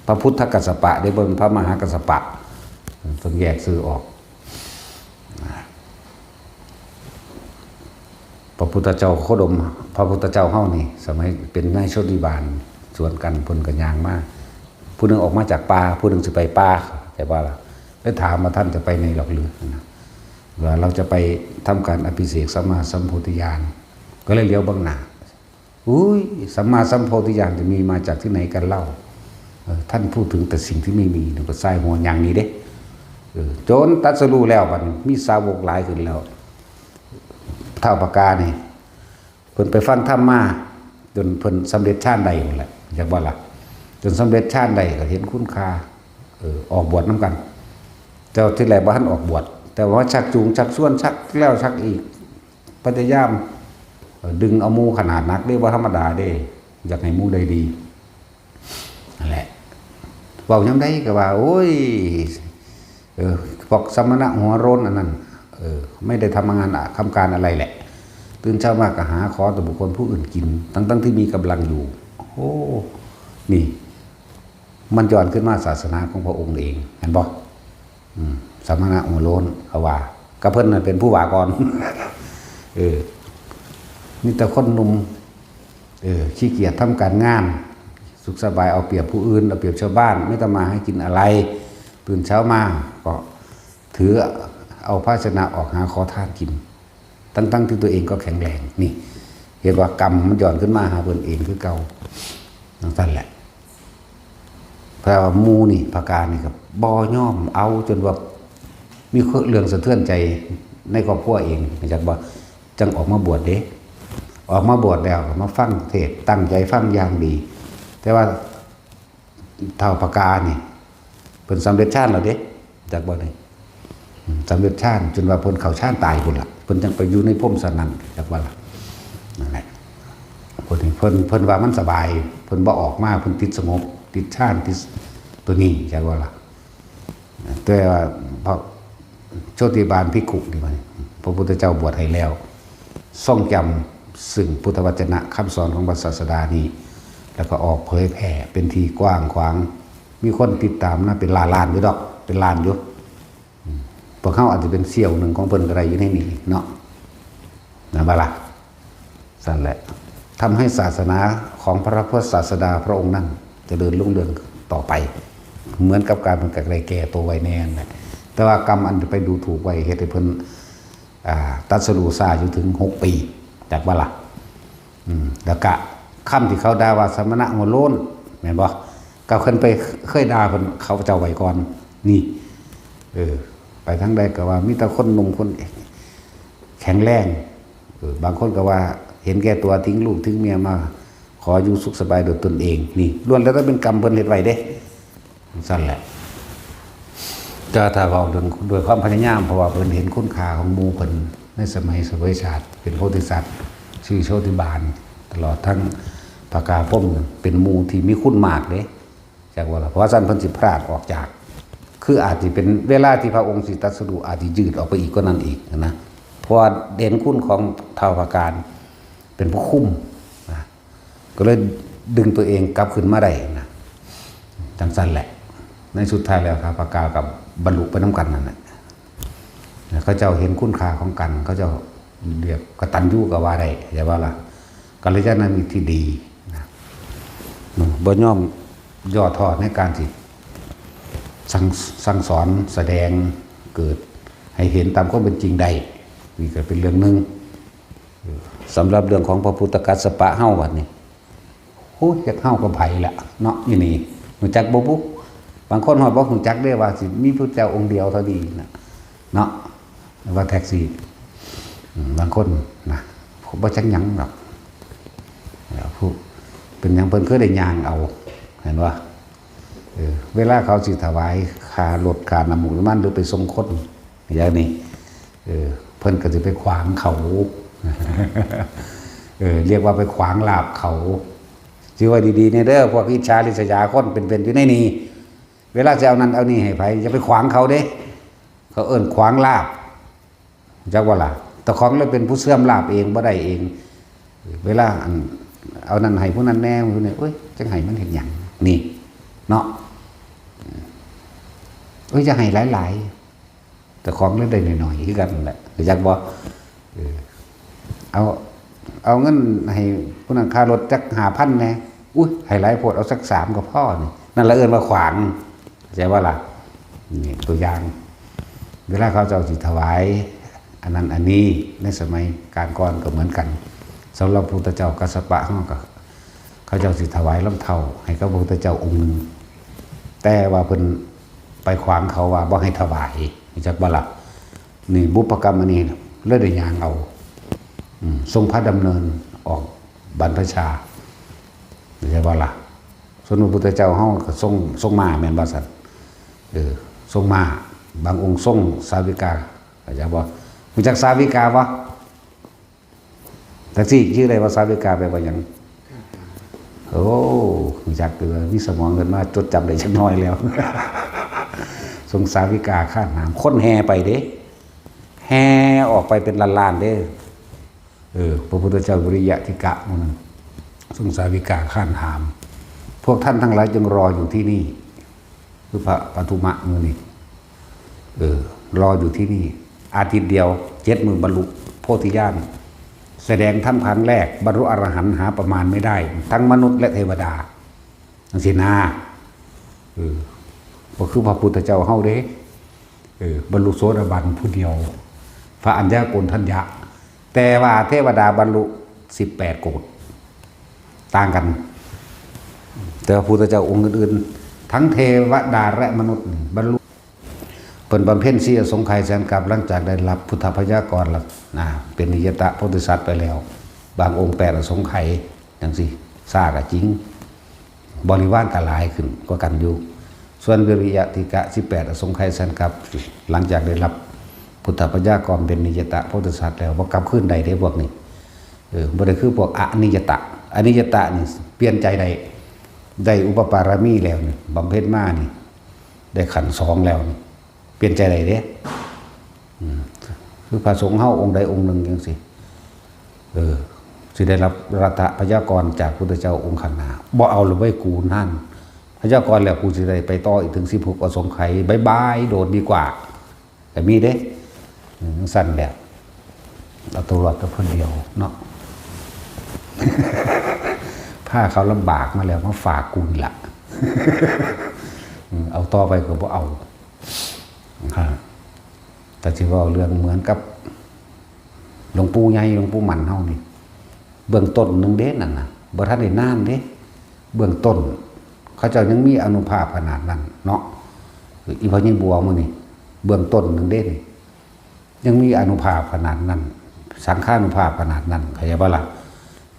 พระพุทธกัสสปะเด้ บ่แม่นพระมหากัสสปะ เพิ่นแยกชื่อออก พระพุทธเจ้าโคดม พระพุทธเจ้าเฮานี่ สมัยเป็นนายโชติบาล สวนกัน เพิ่นก็ย่างมา ผู้หนึ่งออกมาจากป่า ผู้หนึ่งสิไปป่า แต่ว่าล่ะ ได้ถามว่า "ท่านจะไปไหนหรอกหรือ" นะ ว่า "เราจะไปทำการอภิเษกสัมมาสัมโพธิญาณ" ก็เลยเหลียวเบิ่งหน้า "อุ้ย สัมมาสัมโพธิญาณจะมีมาจากที่ไหนกันเล่า เออ ท่านพูดถึงแต่สิ่งที่ไม่มี" นี่ก็สายหัวย่างหนีเด้ เออ จนตรัสรู้แล้วบัดนี้ มีสาวกหลายขึ้นแล้ว ท้าวปากานี่ เพิ่นไปฟังธรรมมา จนเพิ่นสำเร็จฌานได้นั่นแหละ จักบ่ล่ะ จนสำเร็จฌานได้ก็เห็นคุณค่า เออ ออกบวชนำกัน แต่ว่าทีแรกบ่ทันออกบวช แต่ว่าชักจูงชักชวน ชักแล้วชักอีก พยายาม เอ่อ ดึงเอาหมู่ขนาดหนักเด้ บ่ธรรมดาเด้ อยากให้หมู่ได้ดี นั่นแหละ เว้ายามใดก็ว่า โอ้ย เออ พวกสมณะหัวโล้นอันนั้น เออ ไม่ได้ทำงานอะ ทำการอะไรแหละ ตื่นเช้ามาก็หาขอแต่บุคคลผู้อื่นกิน ทั้งๆที่มีกำลังอยู่ โอ้ นี่ มันย้อนขึ้นมาศาสนาของพระองค์เอง เห็นบ่ อืม สมณะหัวโล้น เขาว่า ก็เพิ่นน่ะเป็นผู้ว่าก่อน เออ มีแต่คนหนุ่ม เออ ขี้เกียจทำการงาน สุขสบาย เอาเปรียบผู้อื่น เอาเปรียบชาวบ้าน ไม่ทำมาหากินอะไร ตื่นเช้ามาก็ถือเอาภาชนะออกหาขอทานกิน ทั้งๆที่ตัวเองก็แข็งแรง นี่ เห็นว่ากรรมมันย้อนขึ้นมาหาเพิ่นเองคือเก่า จั่งซั้นแหละ เพราะว่าหมู่นี่ ปากานี่ก็บ่ยอมเอา จนว่ามีเรื่องสะเทือนใจในครอบครัวเอง จักบ่ จั่งออกมาบวชเด้ ออกมาบวชแล้วก็มาฟังเทศน์ ตั้งใจฟังอย่างดี แต่ว่าท้าวปากานี่ เพิ่นสำเร็จฌานแล้วเด้ จักบ่นี่ อืม สำเร็จฌาน จนว่าเพิ่นเข้าฌานตายพุ้นล่ะ เพิ่นจั่งไปอยู่ในพรหมสันนั้น จักว่าล่ะ นั่นแหละ เพิ่น เพิ่น เพิ่นว่ามันสบาย เพิ่นบ่ออกมา เพิ่นติดสงบ ติดฌาน ติดตัวนี้ จักว่าล่ะ แต่ว่าพระโชติบาลภิกขุนี่มัน พระพุทธเจ้าบวชให้แล้ว ทรงจำซึ่งพุทธวจนะคำสอนของพระศาสดานี้ แล้วก็ออกเผยแผ่เป็นที่กว้างขวาง มีคนติดตามนะ เป็นล้านๆอยู่ดอก เป็นล้านอยู่ อืม พวกเขาอาจจะเป็นเสี้ยวหนึ่งของเพิ่นก็ได้อยู่ในนี้เนาะ นะบ่ล่ะ ซั่นแหละ ทำให้ศาสนาของพระพุทธศาสดาพระองค์นั้นเจริญรุ่งเรืองต่อไป เหมือนกับการเป็นกระไรแก่ตัวไว้แน่นแหละ แต่ว่ากรรมอันไปดูถูกไว้ เฮ็ดให้เพิ่น อ่า ตรัสรู้ช้าอยู่ถึงหกปี จักบ่ล่ะ อืม แล้วก็คำที่เขาด่าว่าสมณะหัวโล้น แม่นบ่ ก็เพิ่นไปเคยด่าเพิ่น เขาเจ้าไว้ก่อน นี่ เออ ไปทางใดก็ว่ามีแต่คนหนุ่มคนแข็งแรง เออ บางคนก็ว่าเห็นแก่ตัว ทิ้งลูกทิ้งเมียมาขออยู่สุขสบายโดยตนเอง นี่ล้วนแล้วแต่เป็นกรรมเพิ่นเฮ็ดไว้เด้ ซั่นแหละ แต่ถ้าเว้าเรื่องด้วยความพยายาม เพราะว่าเพิ่นเห็นคุณค่าของหมู่เพิ่นในสมัยเสวยชาติ เป็นโพธิสัตว์ ชื่อโชติบาล ตลอดทั้งปากาพรหม เป็นหมู่ที่มีคุณมากเด้ จักว่าล่ะ เพราะว่าซั่นเพิ่นสิพลาดออกจาก คืออาจสิเป็นเวลาที่พระองค์สิตรัสรู้ อาจสิยืดออกไปอีกกว่านั้นอีกนะ เพราะว่าเห็นคุณของท้าวปากา เป็นผู้คุมนะ ก็เลยดึงตัวเองกลับขึ้นมาได้นะ จั่งซั่นแหละ ในสุดท้ายแล้วท้าวปากากับบรรลุไปนำกันนั่นแหละ เขาเจ้าเห็นคุณค่าของกัน เขาเจ้าเรียกกตัญญูก็ว่าได้ แต่ว่าล่ะ กัลยาณมิตรที่ดีนะ บ่ยอมย่อท้อในการที่สั่ง สั่งสอนแสดง เกิดให้เห็นตามความเป็นจริงได้ นี่ก็เป็นเรื่องหนึ่ง สำหรับเรื่องของพระพุทธกัสสปะเฮาบัดนี้ โอ้ย จักเฮากับไผละเนาะ อยู่นี่ รู้จักบ่บุ บางคนฮอดบ่รู้จักเด้ว่าสิมีพุทธเจ้าองค์เดียวเท่านี้นะ เนาะ ว่าแท็กซี่ อืม บางคนนะ บ่จักหยังดอก แล้วผู้ เป็นหยังเพิ่นคือได้ย่างเอา เห็นบ่ เออ เวลาเขาสิถวายค่ารถค่าน้ำมันหรือไปส่งคนอย่างนี้ เออ เพิ่นก็สิไปขวางเขา เออ เรียกว่าไปขวางลาภเขา ชื่อว่าดีๆเนี่ยเด้อ พวกอิจฉาริษยาคนเป็นๆอยู่ในนี้ เวลาจะเอานั่นเอานี่ให้ไผ อย่าไปขวางเขาเด้ เขาเอิ้นขวางลาภ จักว่าล่ะ แต่ของเลยเป็นผู้เสื่อมลาภเองบ่ได้เอง เวลาอันเอานั่นให้ผู้นั้นแหน่ผู้นี้ โอ้ย จังให้มันเฮ็ดหยัง นี่ เนาะ โอ้ย จะให้หลายๆ แต่ของเลยได้น้อยๆคือกันนั่นแหละ จักบ่ เออ เอา เอาเงินให้ผู้นั้นค่ารถจักห้าพันแหน่ อุ้ย ให้หลายโพด เอาสักสามก็พอนี่ นั่นละเอิ้นว่าขวาง เข้าใจบ่ล่ะ นี่ตัวอย่าง เวลาเขาเจ้าสิถวาย อันนั้นอันนี้ ในสมัยกาลก่อนก็เหมือนกัน สำหรับพุทธเจ้ากัสสปะเฮาก็ เขาเจ้าสิถวายรองเท้าให้กับพระพุทธเจ้าองค์หนึ่ง แต่ว่าเพิ่นไปขวางเขาว่าบ่ให้ถวาย รู้จักบ่ล่ะ นี่บุพกรรมอันนี้เลยได้ย่างเอา อืม ทรงพระดำเนินออกบรรพชา รู้จักบ่ล่ะ ส่วนพระพุทธเจ้าเฮาก็ทรง ทรงม้าแม่นบ่ซั่น เออ ทรงม้า บางองค์ทรงสาวิกา เข้าใจบ่ รู้จักสาวิกาบ่ แท็กซี่ชื่ออะไรว่าสาวิกาแปลว่าหยัง โอ้ รู้จักเด้อ มีสมองขึ้นมาจดจำได้จักหน่อยแล้ว ทรงสาวิกาข้านหาม คนแห่ไปเด้ แห่ออกไปเป็นล้านๆเด้ เออ พระพุทธเจ้าวิริยะทิกะหมู่นั้น ทรงสาวิกาข้านหาม พวกท่านทั้งหลายจงรออยู่ที่นี่ คือพระปทุมะหมู่นี้ เออ รออยู่ที่นี่ อาทิตย์เดียว เจ็ดมื้อบรรลุโพธิญาณ แสดงธรรมครั้งแรก บรรลุอรหันต์หาประมาณไม่ได้ ทั้งมนุษย์และเทวดา จังซี้นะ เออ บ่คือพระพุทธเจ้าเฮาเด้ เออ บรรลุโสดาบันผู้เดียว พระอัญญาโกณฑัญญะ แต่ว่าเทวดาบรรลุสิบแปดโกฏ ต่างกัน แต่พระพุทธเจ้าองค์อื่นๆ ทั้งเทวดาและมนุษย์นี่บรรลุ เพิ่นบำเพ็ญสี่อสงไขยแสนกัป หลังจากได้รับพุทธพยากรแล้วนะ เป็นนิยตะโพธิสัตว์ไปแล้ว บางองค์แปดอสงไขย จังซี้ ซ่าก็จริง บริวารก็หลายขึ้นกว่ากันอยู่ ส่วนวิริยะทิกะ สิบแปดอสงไขยแสนกัป หลังจากได้รับพุทธพยากรเป็นนิยตะโพธิสัตว์แล้ว บ่กลับคืนได้เด้พวกนี้ เออ บ่ได้คือพวกอนิยตะ อนิยตะนี่เปลี่ยนใจได้ ได้อุปปารมีแล้วนี่ บำเพ็ญมานี่ ได้ขันธ์สองแล้วนี่ เปลี่ยนใจได้เด้ อืม คือพระสงฆ์เฮาองค์ใดองค์หนึ่งจังซี้ เออ สิได้รับรัตถพยากรจากพุทธเจ้าองค์ข้างหน้า บ่เอาละเว้ยกูนั่น พยากรแล้วกูสิได้ไปต่ออีกถึงสิบหกอสงไขย บ๊ายบาย โดดดีกว่า ก็มีเด้ อืม จังซั่นแหละ เอาตัวรอดแต่คนเดียวเนาะ พาเขาลำบากมาแล้ว มาฝากกูนี่ล่ะ อืม เอาต่อไปก็บ่เอา อ่า แต่สิเว้าเรื่องเหมือนกับหลวงปู่ใหญ่ หลวงปู่หมั่นเฮานี่ เบื้องต้นหนึ่งเด้นั่นน่ะ บ่ทันได้นานเด้ เบื้องต้น เขาเจ้ายังมีอานุภาพขนาดนั้นเนาะ อีพ่อใหญ่บัวมื้อนี้ เบื้องต้นหนึ่งเด้นี่ ยังมีอานุภาพขนาดนั้น สังฆานุภาพขนาดนั้น เข้าใจบ่ล่ะ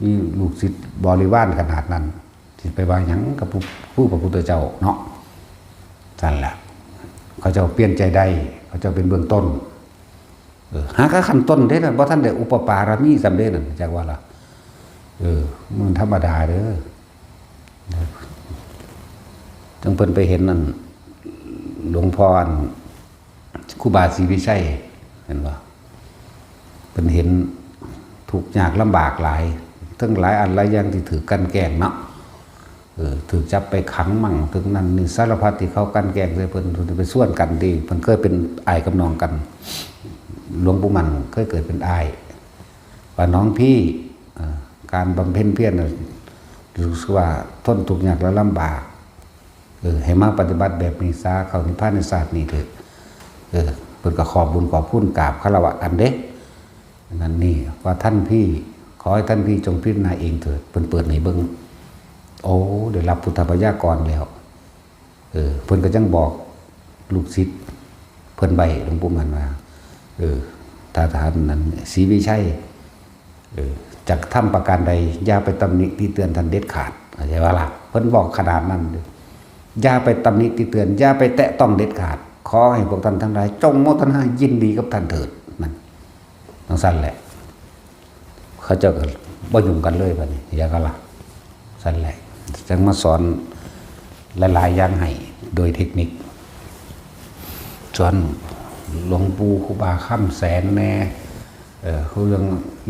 มีลูกศิษย์บริวารขนาดนั้น สิไปว่าหยังกับผู้ ผู้พระพุทธเจ้าเนาะ นั่นแหละ เขาเจ้าเปลี่ยนใจได้ เขาเจ้าเป็นเบื้องต้น เออ หากะขั้นต้นเด้นะ บ่ทันได้อุปปารมีสำเร็จนั่น จักว่าล่ะ เออ มันธรรมดาเด้อ จังเพิ่นไปเห็นนั่น หลวงพ่ออัน ครูบาศรีวิชัย เห็นบ่ เพิ่นเห็นทุกข์ยากลำบากหลาย ทั้งหลายอันหลายอย่างที่ถูกกลั่นแกล้งเนาะ เออ ถูกจับไปขังมั่ง ถูกนั่นนี่ สารพัดที่เขากลั่นแกล้งใส่เพิ่น เพิ่นไปชวนกันที่ เพิ่นเคยเป็นอ้ายกับน้องกัน หลวงปู่หมั่นเคยเกิดเป็นอ้าย ว่าน้องพี่ เอ่อ การบำเพ็ญเพียรน่ะ รู้สึกว่าทนทุกข์ยากและลำบาก เออ ให้มาปฏิบัติแบบนี้ซะ เข้านิพพานในชาตินี้เถอะ เออ เพิ่นก็ขอบบุญขอบคุณกราบคารวะกันเด้ นั่นนี่ ว่าท่านพี่ ขอให้ท่านพี่จงพิจารณาเองเถิด เพิ่นเปิดให้เบิ่ง โอ้ ได้รับพุทธพยากรแล้ว เออ เพิ่นก็จังบอกลูกศิษย์เพิ่นไว้ หลวงปู่หมั่นว่า เออ ถ้าท่านนั้น ศรีวิชัย เออ จะทำประการใด อย่าไปตำหนิติเตียนท่านเด็ดขาด เข้าใจว่าล่ะ เพิ่นบอกขนาดนั้นเด้อ อย่าไปตำหนิติเตือน อย่าไปแตะต้องเด็ดขาด ขอให้พวกท่านทั้งหลายจงโมทนายินดีกับท่านเถิด นั่น จั่งซั้นแหละ เขาเจ้าก็บ่ยุ่งกันเลยบัดนี้ อย่ากันล่ะ ซั่นแหละ จั่งมาสอนหลายๆอย่างให้ โดยเทคนิค สอนหลวงปู่ครูบาคำแสนแน่ เอ่อ เรื่อง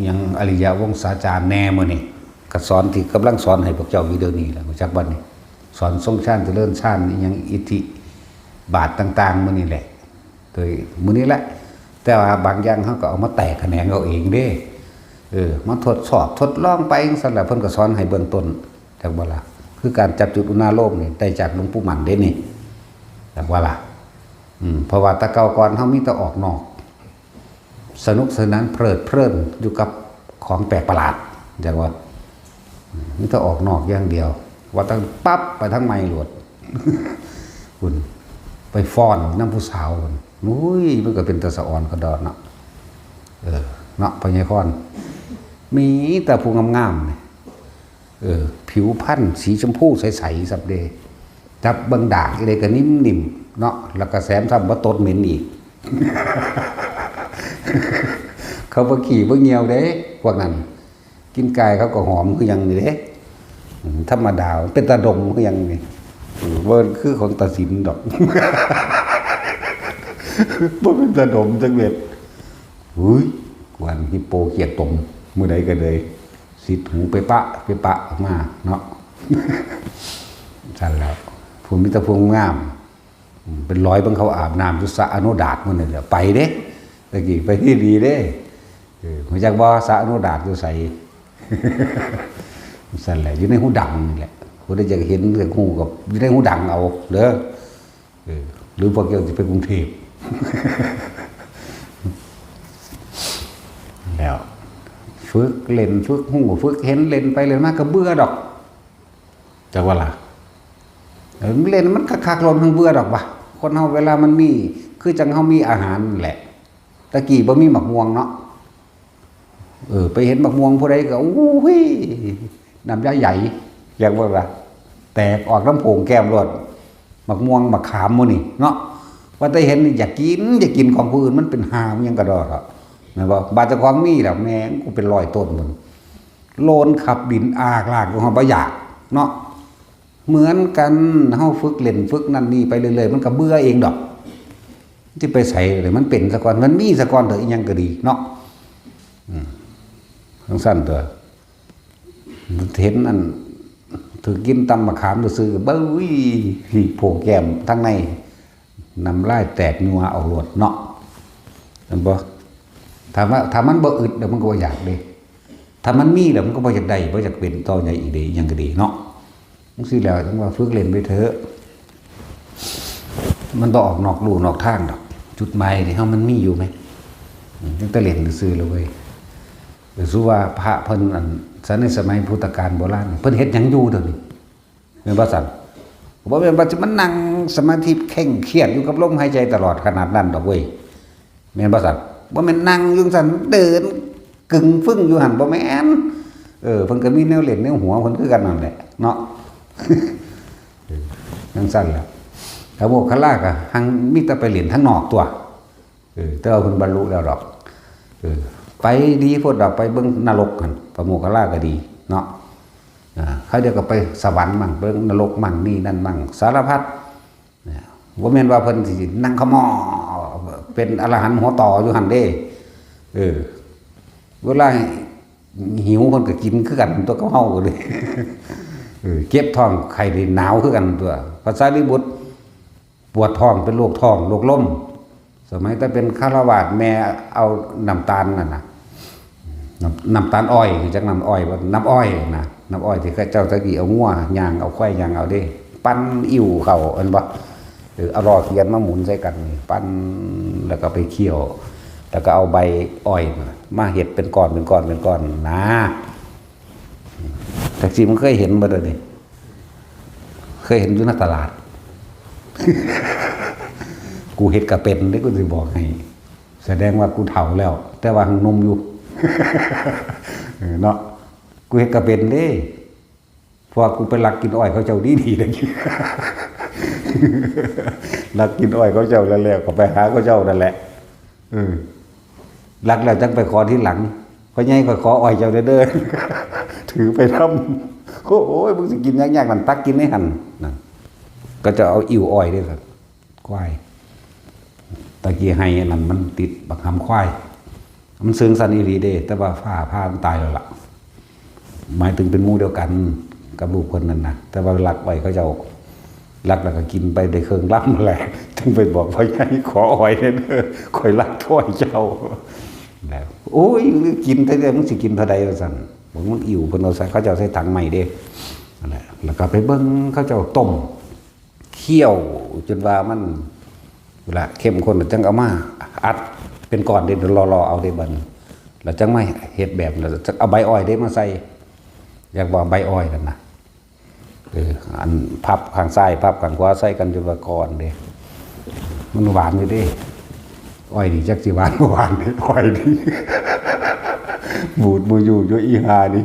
หยังอริยวงศาจารย์แน่มื้อนี้ ก็สอนที่กำลังสอนให้พวกเจ้าอยู่เดี๋ยวนี้แหละ รู้จักบัดนี้ สอนทรงฌานเจริญฌาน อิหยังอิทธิบาทต่างๆ มื้อนี้แหละ โดยมื้อนี้แหละ แต่ว่าบางอย่างเฮาก็เอามาแตกแขนงเอาเองเด้ เออ มาทดสอบทดลองไปจั่งซั้นแหละ เพิ่นก็สอนให้เบื้องต้น จักบ่ล่ะ คือการจับจุดอุณาโลมนี่ ได้จากหลวงปู่มั่นเด้นี่ จักบ่ล่ะ อืม เพราะว่าแต่เก่าก่อนเฮามีแต่ออกนอก สนุกสนานเพลิดเพลินอยู่กับของแปลกประหลาด จักว่า มีแต่ออกนอกอย่างเดียว ว่าตั้งปั๊บไปทางใหม่โลด คุณ ไปฟ้อนนำผู้สาวคุณ อุ้ย มันก็เป็นตาสะออนกระดอนเนาะ เออ เนาะ พ่อใหญ่คอน มีแต่ผู้งามๆนี่ เออ ผิวพรรณสีชมพูใสๆ ซับเด้ จับเบิ่งดากอีใดก็นิ่มๆ เนาะ แล้วก็แถมซ้ำบ่ตดเหม็นอีก เขาบ่ขี้บ่เหี่ยวเด้ พวกนั้น กลิ่นกายเขาก็หอมคือหยังนี่เด้ อืม ธรรมดา เป็นตาดมคือหยังนี่ อืม บ่คือของตาสินดอก บ่เป็นตาดมจักเม็ด เฮ้ย กวนฮิปโปเกียรติตม มื้อใดก็เลย สิทธิ์หูไปปะ ไปปะออกมาเนาะ ซั่นแหล้ว ผู้มีแต่ผู้งาม อืม เป็นร้อยเบิ่งเขาอาบน้ำอยู่สระอโนดาตมื้อนั้นแหละ ไปเด้ ตะกี้ไปที่ดีเด้ เออ รู้จักบ่ สระอโนดาตอยู่ไส ซั่นแหละ อยู่ในหูดังนี่แหละ ผู้ใดอยากเห็นอยากฮู้ก็อยู่ในหูดังเอาเด้อ เออ หรือพวกเจ้าสิไปกรุงเทพฯ แล้ว ฝึกเล่น ฝึกฮู้ ฝึกเห็น เล่นไปเล่นมาก็เบื่อดอก จักว่าล่ะ เออ เล่นมันคักๆ โลด มันเบื่อดอกวะ คนเฮาเวลามันมี คือจั่งเฮามีอาหารนั่นแหละ ตะกี้บ่มีหมากม่วงเนาะ เออ ไปเห็นหมากม่วงผู้ใดก็ อู้หู้ย น้ำลายไหล เรียกว่าล่ะ แตกออกน้ำโผงแก้มโลด หมากม่วง หมากขามหมู่นี่เนาะ ว่าแต่เห็นนี่อยากกิน อยากกินของผู้อื่น มันเป็นห่ามันหยังกะด้อเถาะ แม่นบ่ บาดเจ้าของมีแล้ว แม่ง กูเป็นร้อยต้นพุ้น โลนขับดินอากลากอยู่ เฮาบ่อยากเนาะ เหมือนกัน เฮาฝึกเล่น ฝึกนั่นนี่ไปเรื่อยๆ มันก็เบื่อเองดอก สิไปไสเลย มันเป็นซะก่อน มันมีซะก่อนเถาะ อิหยังก็ดีเนาะ อืม จั่งซั้นตั๊ว เห็นอัน ถืกกินตำบักขามซื่อๆ เบ้ย โผงแก้มทางใน น้ำลายแตกยัวออกโลดเนาะ แม่นบ่ ถ้าว่า ถ้ามันบ่อึดแล้วมันก็บ่อยากเด้ ถ้ามันมีแล้วมันก็บ่อยากได้ บ่อยากเป็นต่อใหญ่อีกเด้ อิหยังก็ดีเนาะ จั่งซี้แหล้ว จั่งว่าฝึกเล่นไปเถาะ มันบ่ออกนอกลู่นอกทางดอก จุดหมายนี่เฮามันมีอยู่แหม อืม จั่งแต่เล่นซื่อๆ แล้วเว้ย หรือว่าพระเพิ่นอัน ในสมัยพุทธกาลโบราณ เพิ่นเฮ็ดหยังอยู่เดี๋ยวนี้ แม่นบ่ซั่น บ่แม่นว่าสิมานั่งสมาธิเคร่งเครียดอยู่กับลมหายใจตลอดขนาดนั้นดอกเว้ย แม่นบ่ซั่น บ่แม่นนั่งอยู่จั่งซั้น เดินกึ่งฟึ่งอยู่หั่น บ่แม่น เออ เพิ่นก็มีแนวเล่นแนวหัวเพิ่นคือกันนั่นแหละเนาะ เออ จั่งซั้นแหละ พระโมคคัลลาก็หังมีแต่ไปเล่นทางนอกตั๊ว เออ แต่ว่าเพิ่นบรรลุแล้วดอก เออ ไปดีโพดดอก ไปเบิ่งนรกหั่น พระโมคคัลลาก็ดีเนาะ อ่า คราวเดียวก็ไปสวรรค์มั่ง เบิ่งนรกมั่ง นี่นั่นมั่ง สารพัด เนี่ย บ่แม่นว่าเพิ่นสินั่งขะหม้อ เป็นอรหันต์หัวต่ออยู่หั่นเด้ เออ เวลาหิวเพิ่นก็กินคือกันตั๊ว กับเฮาเด้ เออ เจ็บท้องไข้ได้หนาวคือกันตั๊ว พระสารีบุตร ปวดท้องเป็นโรคท้องโรคลม สมัยแต่เป็นฆราวาสแม่เอาน้ำตาลนั่นน่ะ น้ำ น้ำตาลอ้อย จักน้ำอ้อยบ่ น้ำอ้อยนะ น้ำอ้อยที่เขาเจ้าตะกี้เอางัวย่าง เอาควายย่างเอาเด้ ปั่นอิ่วเข้า แม่นบ่ เออ เอาหล่อเทียนมาหมุนใส่กันนี่ ปั่น แล้วก็ไปเคี่ยว แล้วก็เอาใบอ้อยน่ะมาเฮ็ดเป็นก้อน เป็นก้อน เป็นก้อนนะ จักสิมันเคยเห็นบ่เด้อนี่ เคยเห็นอยู่ในตลาด กูเฮ็ดก็เป็นเด้ กูสิบอกให้ แสดงว่ากูเฒ่าแล้ว แต่ว่ายังหนุ่มอยู่ เออ เนาะ กูเฮ็ดก็เป็นเด้ เพราะว่ากูไปลักกินอ้อยเขาเจ้าดีๆ นะ ลักกินอ้อยเขาเจ้าแล้ว แล้วก็ไปหาเขาเจ้านั่นแหละ เออ ลักแล้วจังไปขอทีหลัง พ่อใหญ่ ข้อยขออ้อยเจ้าเด้อ ถือไปนำ โอ้ย มึงสิกินยากๆ นั่น ตักกินในหั่น นั่น ก็จะเอาอิ่วอ้อยเด้อครับ ควาย ตะกี้ไฮ่อันนั้นมันติดบักหำควาย มันเซิงซั่นอีหลีเด้ แต่ว่าฟ้าผ่ามันตายแล้วล่ะ หมายถึงเป็นหมู่เดียวกันกับลูกเพิ่นนั่นนะ แต่ว่าลักอ้อยเขาเจ้า ลักแล้วก็กินไปได้เครื่องลำแหละ จึงไปบอกพ่อใหญ่ ขออ้อยแหน่เด้อ ข้อยลักอ้อยเจ้า แล้ว โอ้ย กินแต่เดียว มึงสิกินเท่าใดว่าซั่น บอกมันอิ่ว เพิ่นเอาใส่ เขาเจ้าใส่ถังไม้เด้ นั่นแหละ แล้วก็ไปเบิ่งเขาเจ้าต้ม เคี่ยวจนว่ามันเวลาเข้มข้นแล้วจังเอามาอัดเป็นก้อนเด้ รอๆ เอาเด้บัดนี้ แล้วจังมาเฮ็ดแบบ แล้วจังเอาใบอ้อยเด้มาใส่ อยากว่าใบอ้อยนั่นนะ เออ อันพับข้างซ้าย พับข้างขวาใส่กันจนว่าก้อนเด้ มันหวานอยู่เด้ อ้อยนี่จักสิหวานบ่หวานเด้ อ้อยนี่ บูดบ่อยู่ อยู่อีห่านี่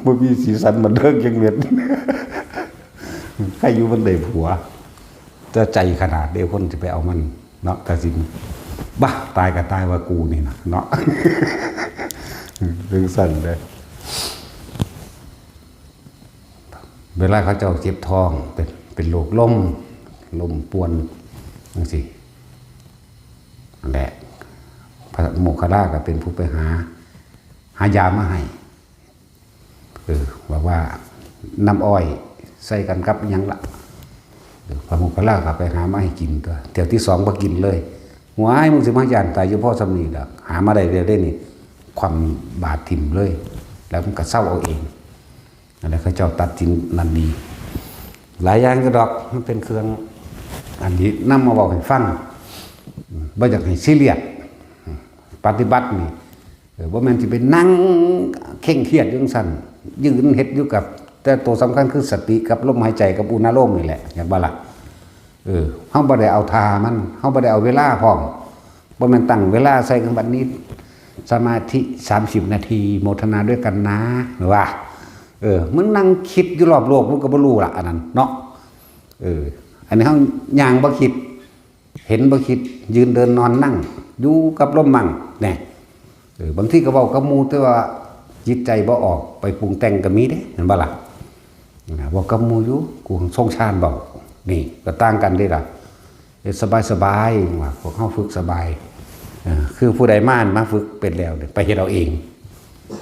บ่มีสีสันบันเทิงจักเม็ด ใครอยู่มันได้ผัว จะใจขนาดเดียวคนจะไปเอามันเนาะ ตัดสิน บ้า ตายก็ตายว่ากูนี่นะเนาะ เรื่องสั้นเลย เวลาเขาเจ้าเจ็บท้อง เป็น เป็นโรคลม ลมป่วนจังซี่ นั่นแหละ พระโมคคัลลาก็เป็นผู้ไปหา หายามาให้ เออ บอกว่าน้ำอ้อยใส่กันกับหยังละ เออ พระโมคคัลลาก็ไปหามาให้กินตัว เที่ยวที่สองบ่กินเลย "หวาย มึงสิมาย่านตายอยู่พอส่ำนี้ดอก หามาได้แล้วเด้นี่" คว่ำบาตรถิ่มเลย แล้วมันก็เซาเอาเอง อันนั้นเขาเจ้าตัดสินนั่นดี หลายอย่างอยู่ดอก มันเป็นเครื่อง อันนี้นำมาเว้าให้ฟัง บ่อยากให้ซีเรียส ปฏิบัตินี่ เออ บ่แม่นสิไปนั่งเคร่งเครียดอยู่จั่งซั้น ยืนเฮ็ดอยู่กับ แต่ตัวสำคัญคือสติกับลมหายใจกับอุณาโลมนี่แหละ เห็นบ่ล่ะ เออ เฮาบ่ได้เอาท่ามัน เฮาบ่ได้เอาเวลาพร้อม บ่แม่นตั้งเวลาใส่กันบัดนี้ สมาธิสามสิบนาที โมทนาด้วยกันนะ ว่า เออ มึงนั่งคิดอยู่รอบโลก มึงก็บ่รู้ละ อันนั้นเนาะ เออ อันนี้เฮาย่างบ่คิด เห็นบ่คิด ยืนเดินนอนนั่ง อยู่กับลมมั่ง แน่ เออ บางทีก็เว้ากับหมู่ แต่ว่าจิตใจบ่ออก ไปปรุงแต่งก็มีเด้ เห็นบ่ล่ะ นะ เว้ากับหมู่อยู่ กูทรงฌานเว้า นี่ ก็ต่างกันเด้ล่ะ เฮ็ดสบายๆ ว่า พวกเฮาฝึกสบาย เออ คือผู้ใดมา มาฝึกเป็นแล้วเนี่ย ไปเฮ็ดเอาเอง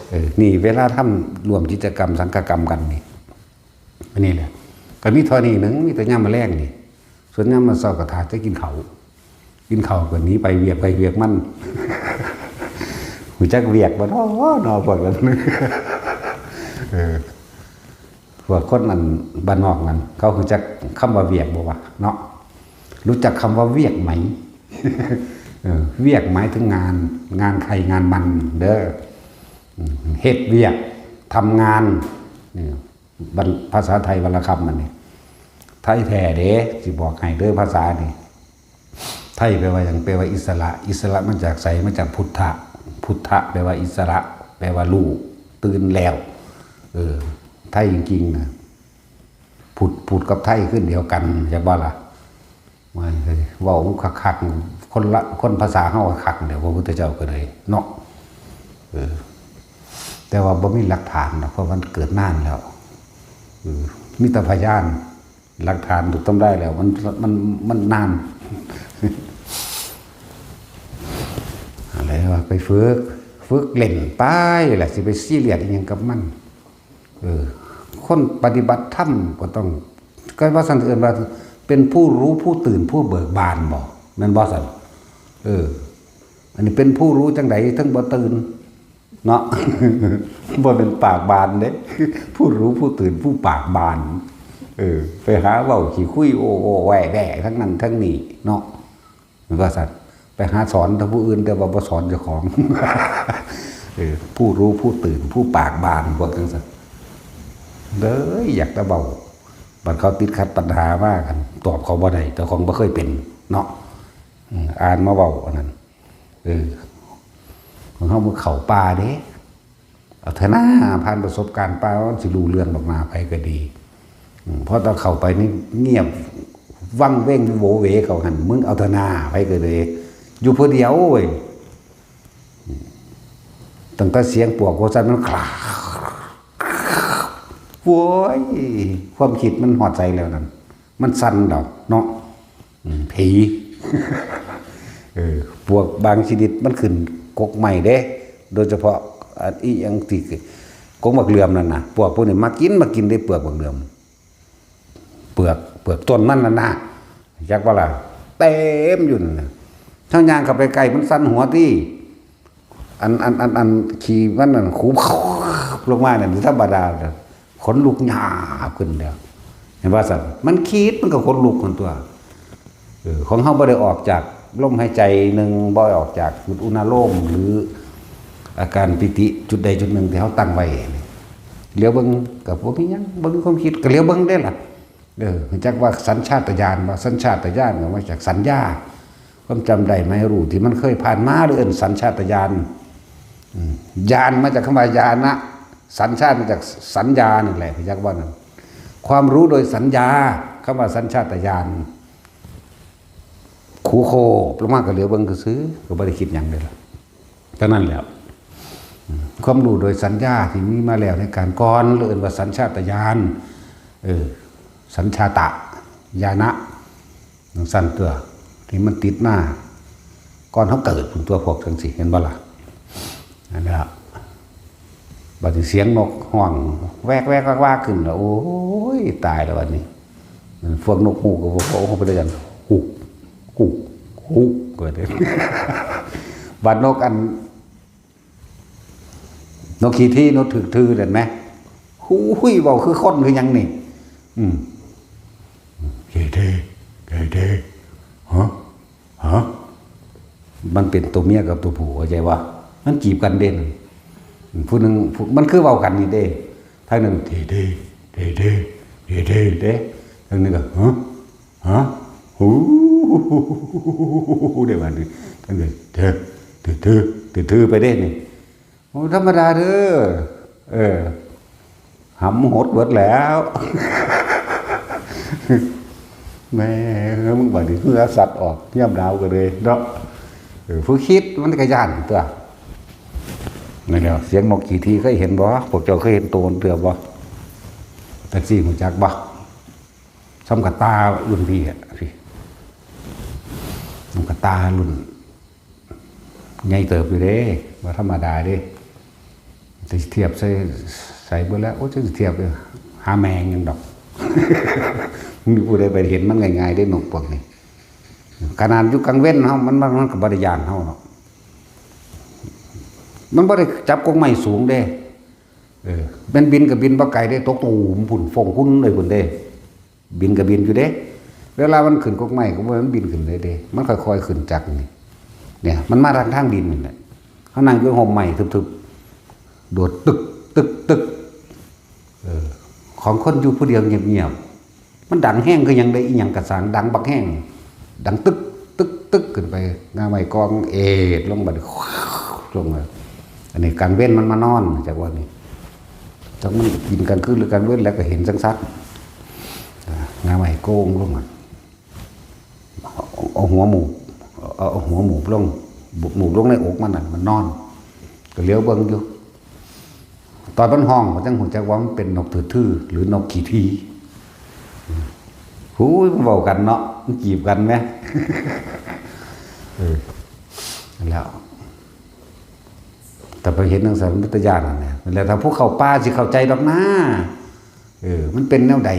เออ นี่เวลาทำร่วมกิจกรรมสังฆกรรมกันนี่ อันนี้แหละ ก็มีเท่านี้หนึ่ง มีแต่ยามมื้อแลงนี่ ส่วนยามมื้อเช้าก็ถ่าแต่กินข้าว กินข้าวก็หนีไปเวียกไผเวียกมัน รู้จักเวียกบ่น้อ น้อ พวกนั้น เออ พวกคนอันบ้านนอกนั้น เขารู้จักคำว่าเวียกบ่วะ เนาะ รู้จักคำว่าเวียกไหม เออ เวียกหมายถึงงาน งานใครงานมันเด้อ อืม เฮ็ดเวียก ทำงาน เนี่ย บรร- ภาษาไทยวรรณคำมันนี่ ไทยแท้เด้ สิบอกให้เด้อ ภาษานี่ ไทยแปลว่าหยัง แปลว่าอิสระ อิสระมาจากไส มาจากพุทธะ พุทธะแปลว่าอิสระ แปลว่ารู้ ตื่นแล้ว เออ ไทยจริงๆ นะ พุทธ พุทธกับไทยคือเดียวกัน ใช่บ่ล่ะ ว่าเฮ้ย เว้าคักๆ คนละ คนภาษาเฮาคักๆ เดี๋ยวพระพุทธเจ้าก็เลยเนาะ เออ แต่ว่าบ่มีหลักฐานดอก เพราะมันเกิดนานแล้ว เออ มีแต่พยาน หลักฐานถูกทำลายแล้ว มัน มัน มันนาน อะไรวะ ไปฝึก ฝึกเล่นไปแหละ สิไปซีเรียสอิหยังกับมัน เออ คนปฏิบัติธรรมก็ต้อง ก็ว่าซั่น เอิ้นว่าเป็นผู้รู้ผู้ตื่นผู้เบิกบานบ่ แม่นบ่ซั่น เออ อันนี้เป็นผู้รู้จั่งใด ถึงบ่ตื่น เนาะ บ่เป็นปากบานเด้ ผู้รู้ผู้ตื่นผู้ปากบาน เออ ไปหาเว้าขี้คุยโอ้โอ้แว่แว่ทั้งนั้นทั้งนี้เนาะ ว่าซั่น ไปหาสอนแต่ผู้อื่น แต่ว่าบ่สอนเจ้าของ เออ ผู้รู้ผู้ตื่นผู้ปากบาน พวกจั่งซั่น เลยอยากจะเว้า บัดเขาติดขัดปัญหามา คันตอบเขาบ่ได้ เจ้าของบ่เคยเป็นเนาะ อืม อ่านมาเว้าอันนั้น เออ ของเฮามันเข้าป่าเด้ เอาเถอะนะ ผ่านประสบการณ์ไป มันสิรู้เรื่องดอกนา ไผก็ดี อืม เพราะตอนเข้าไปนี่เงียบ วังเวงโวเว เขาหั่น มึงเอาเถอะนา ไผก็ดี อยู่ผู้เดียวเว้ย ตั้งแต่เสียงปวกหัวสั่นมันคลา โว้ย ความคิดมันฮอดไสแล้วนั่น มันสั่นดอกเนาะ อืม ผี เออ ปวกบางชนิดมันขึ้นกกไม้เด้ โดยเฉพาะอันอีหยังที่กกบักเหลื่อมนั่นน่ะ ปวกพวกนี้มากิน มากินได้เปลือกบักเหลื่อม เปลือก เปลือกต้นมันนั่นน่ะ จักว่าล่ะ เต็มอยู่นั่นน่ะ ถ้าย่างเข้าไปใกล้มันสั่นหัวตี้ อัน อัน อัน อันขี้มันนั่น ขูบลงมาเนี่ย ธรรมดาเลย ขนลุกหยาบขึ้นแล้ว เห็นว่าสั่น มันคิดมันก็ขนลุกคนตัว เออ ของเฮาบ่ได้ออกจากลมหายใจหนึ่ง บ่ได้ออกจากจุดอุณาโลม หรืออาการปีติจุดใดจุดหนึ่งที่เฮาตั้งไว้นี่ เหลียวเบิ่งก็บ่มีหยัง บ่มีความคิด ก็เหลียวเบิ่งได้ล่ะ เออ รู้จักว่าสัญชาตญาณ ว่าสัญชาตญาณก็มาจากสัญญา ความจำได้หมายรู้ที่มันเคยผ่านมา หรือเอิ้นสัญชาตญาณ อืม ญาณมาจากคำว่าญาณะ สัญชาตมาจากสัญญานั่นแหละ รู้จักว่านั่น ความรู้โดยสัญญา คำว่าสัญชาตญาณ ขูโคบลงมาก็เหลียวเบิ่งซื่อๆ ก็บ่ได้คิดหยังเลยล่ะ เท่านั้นแหละ อืม ความรู้โดยสัญญาที่มีมาแล้วในการก่อน เรียกว่าสัญชาตญาณ เออ สัญชาตญาณะ จั่งซั่นตัว ที่มันติดมา ก่อนเฮาเกิดพุ้นตัว พวกจั่งซี้ เห็นบ่ล่ะ นั่นแหละ บัดนี้เสียงนกฮ้องแวกๆๆๆ ขึ้นแล้ว โอ้ย ตายแล้วบัดนี้ พวกนกฮูกก็บอก โอ้ ไปด้วยกัน ฮูก ฮูก ฮูก ว่าเด้ บัดนกอัน นกขี้ที่ นกถืกถือนั่นไหม ฮู้ย เว้าคือคนคือหยังนี่ อืม เท่ๆ เท่ๆ ฮะ ฮะ มันเป็นตัวเมียกับตัวผู้ เข้าใจบ่ มันจีบกันเด้ ผู้หนึ่ง ผู้ มันคือเว้ากันนี่เด้ ทางหนึ่ง เท่ๆ เท่ๆ เท่ๆ เด้ ทางหนึ่งก็ ฮะ ฮะ ฮู้ เด้ บัดนี้ ทางหนึ่ง เท่ๆ เท่ๆ ไปเด้นี่ โอ้ ธรรมดาเด้อ เออ หำหดเบิดแล้ว แม่ มึงบัดนี้เหื่อสัตว์ออก ยามหนาวก็เลยเนาะ เออ ผู้คิดมันก็ย้านตัว นั่นแหละ เสียงนกขี้ที่ เคยเห็นบ่ พวกเจ้าเคยเห็นโตมันเทื่อบ่ จั่งซี้ รู้จักบ่ ส่ำกับตารุ่นพี่อะ พี่ ส่ำกับตารุ่น ใหญ่เติบอยู่เด้ บ่ธรรมดาเด้ จะเทียบใส่ ใส่เบิ่งแล้ว โอ้ จะเทียบเลย หาแม่งยังดอก มีผู้ใดไปเห็นมันง่ายๆ ได้นกพวกนี้ ขนาดอยู่กลางเว้นเฮา มัน มัน มันก็บ่ได้ย้านเฮาเนาะ มันบ่ได้จับกกไม้สูงเด้ เออ แม่นบินก็บินบ่ไกลเด้ ตกตูมพุ้น ฟงพุ้นเลยพุ้นเด้ บินก็บินอยู่เด้ เวลามันขึ้นกกไม้ก็บ่แม่นมันบินขึ้นเลยเด้ มันค่อยๆ ขึ้นจากนี่ เนี่ย มันมาทาง ทางดินนี่แหละ เฮานั่งอยู่ฮ่มไม้ทึบๆ โดดตึก ตึก ตึก เออ ของคนอยู่ผู้เดียวเงียบๆ มันดังแฮงคือหยังได้ อีหยังกะซ่าง ดังบักแฮง ดังตึก ตึก ตึก ขึ้นไป งาไม้กองเอดลง บัดนี้ ลงเลย อันนี้กลางเว้นมันมานอน จักว่านี่ จักมันกินกลางคืนหรือกลางเว้นแล้วก็เห็นชัดๆ อ่างาไม้โกงลงมา เอา เอาหัวหมูบ เอา เอาหัวหมูบลง หมูบลงในอกมันน่ะ มันนอน ก็เหลียวเบิ่งอยู่ ตอนมันฮ้องก็จั่งรู้จักว่ามันเป็นนกถืกถือ หรือนกขี้ที่ หูย มันเว้ากันเนาะ มันจีบกันแหม เออ นั่นแหล้ว แต่ไปเห็นจั่งซั้นมันเป็นตาย้านนั่นแหละ นั่นแหละ ถ้าผู้เข้าป่าสิเข้าใจดอกนา เออ มันเป็นแนวใด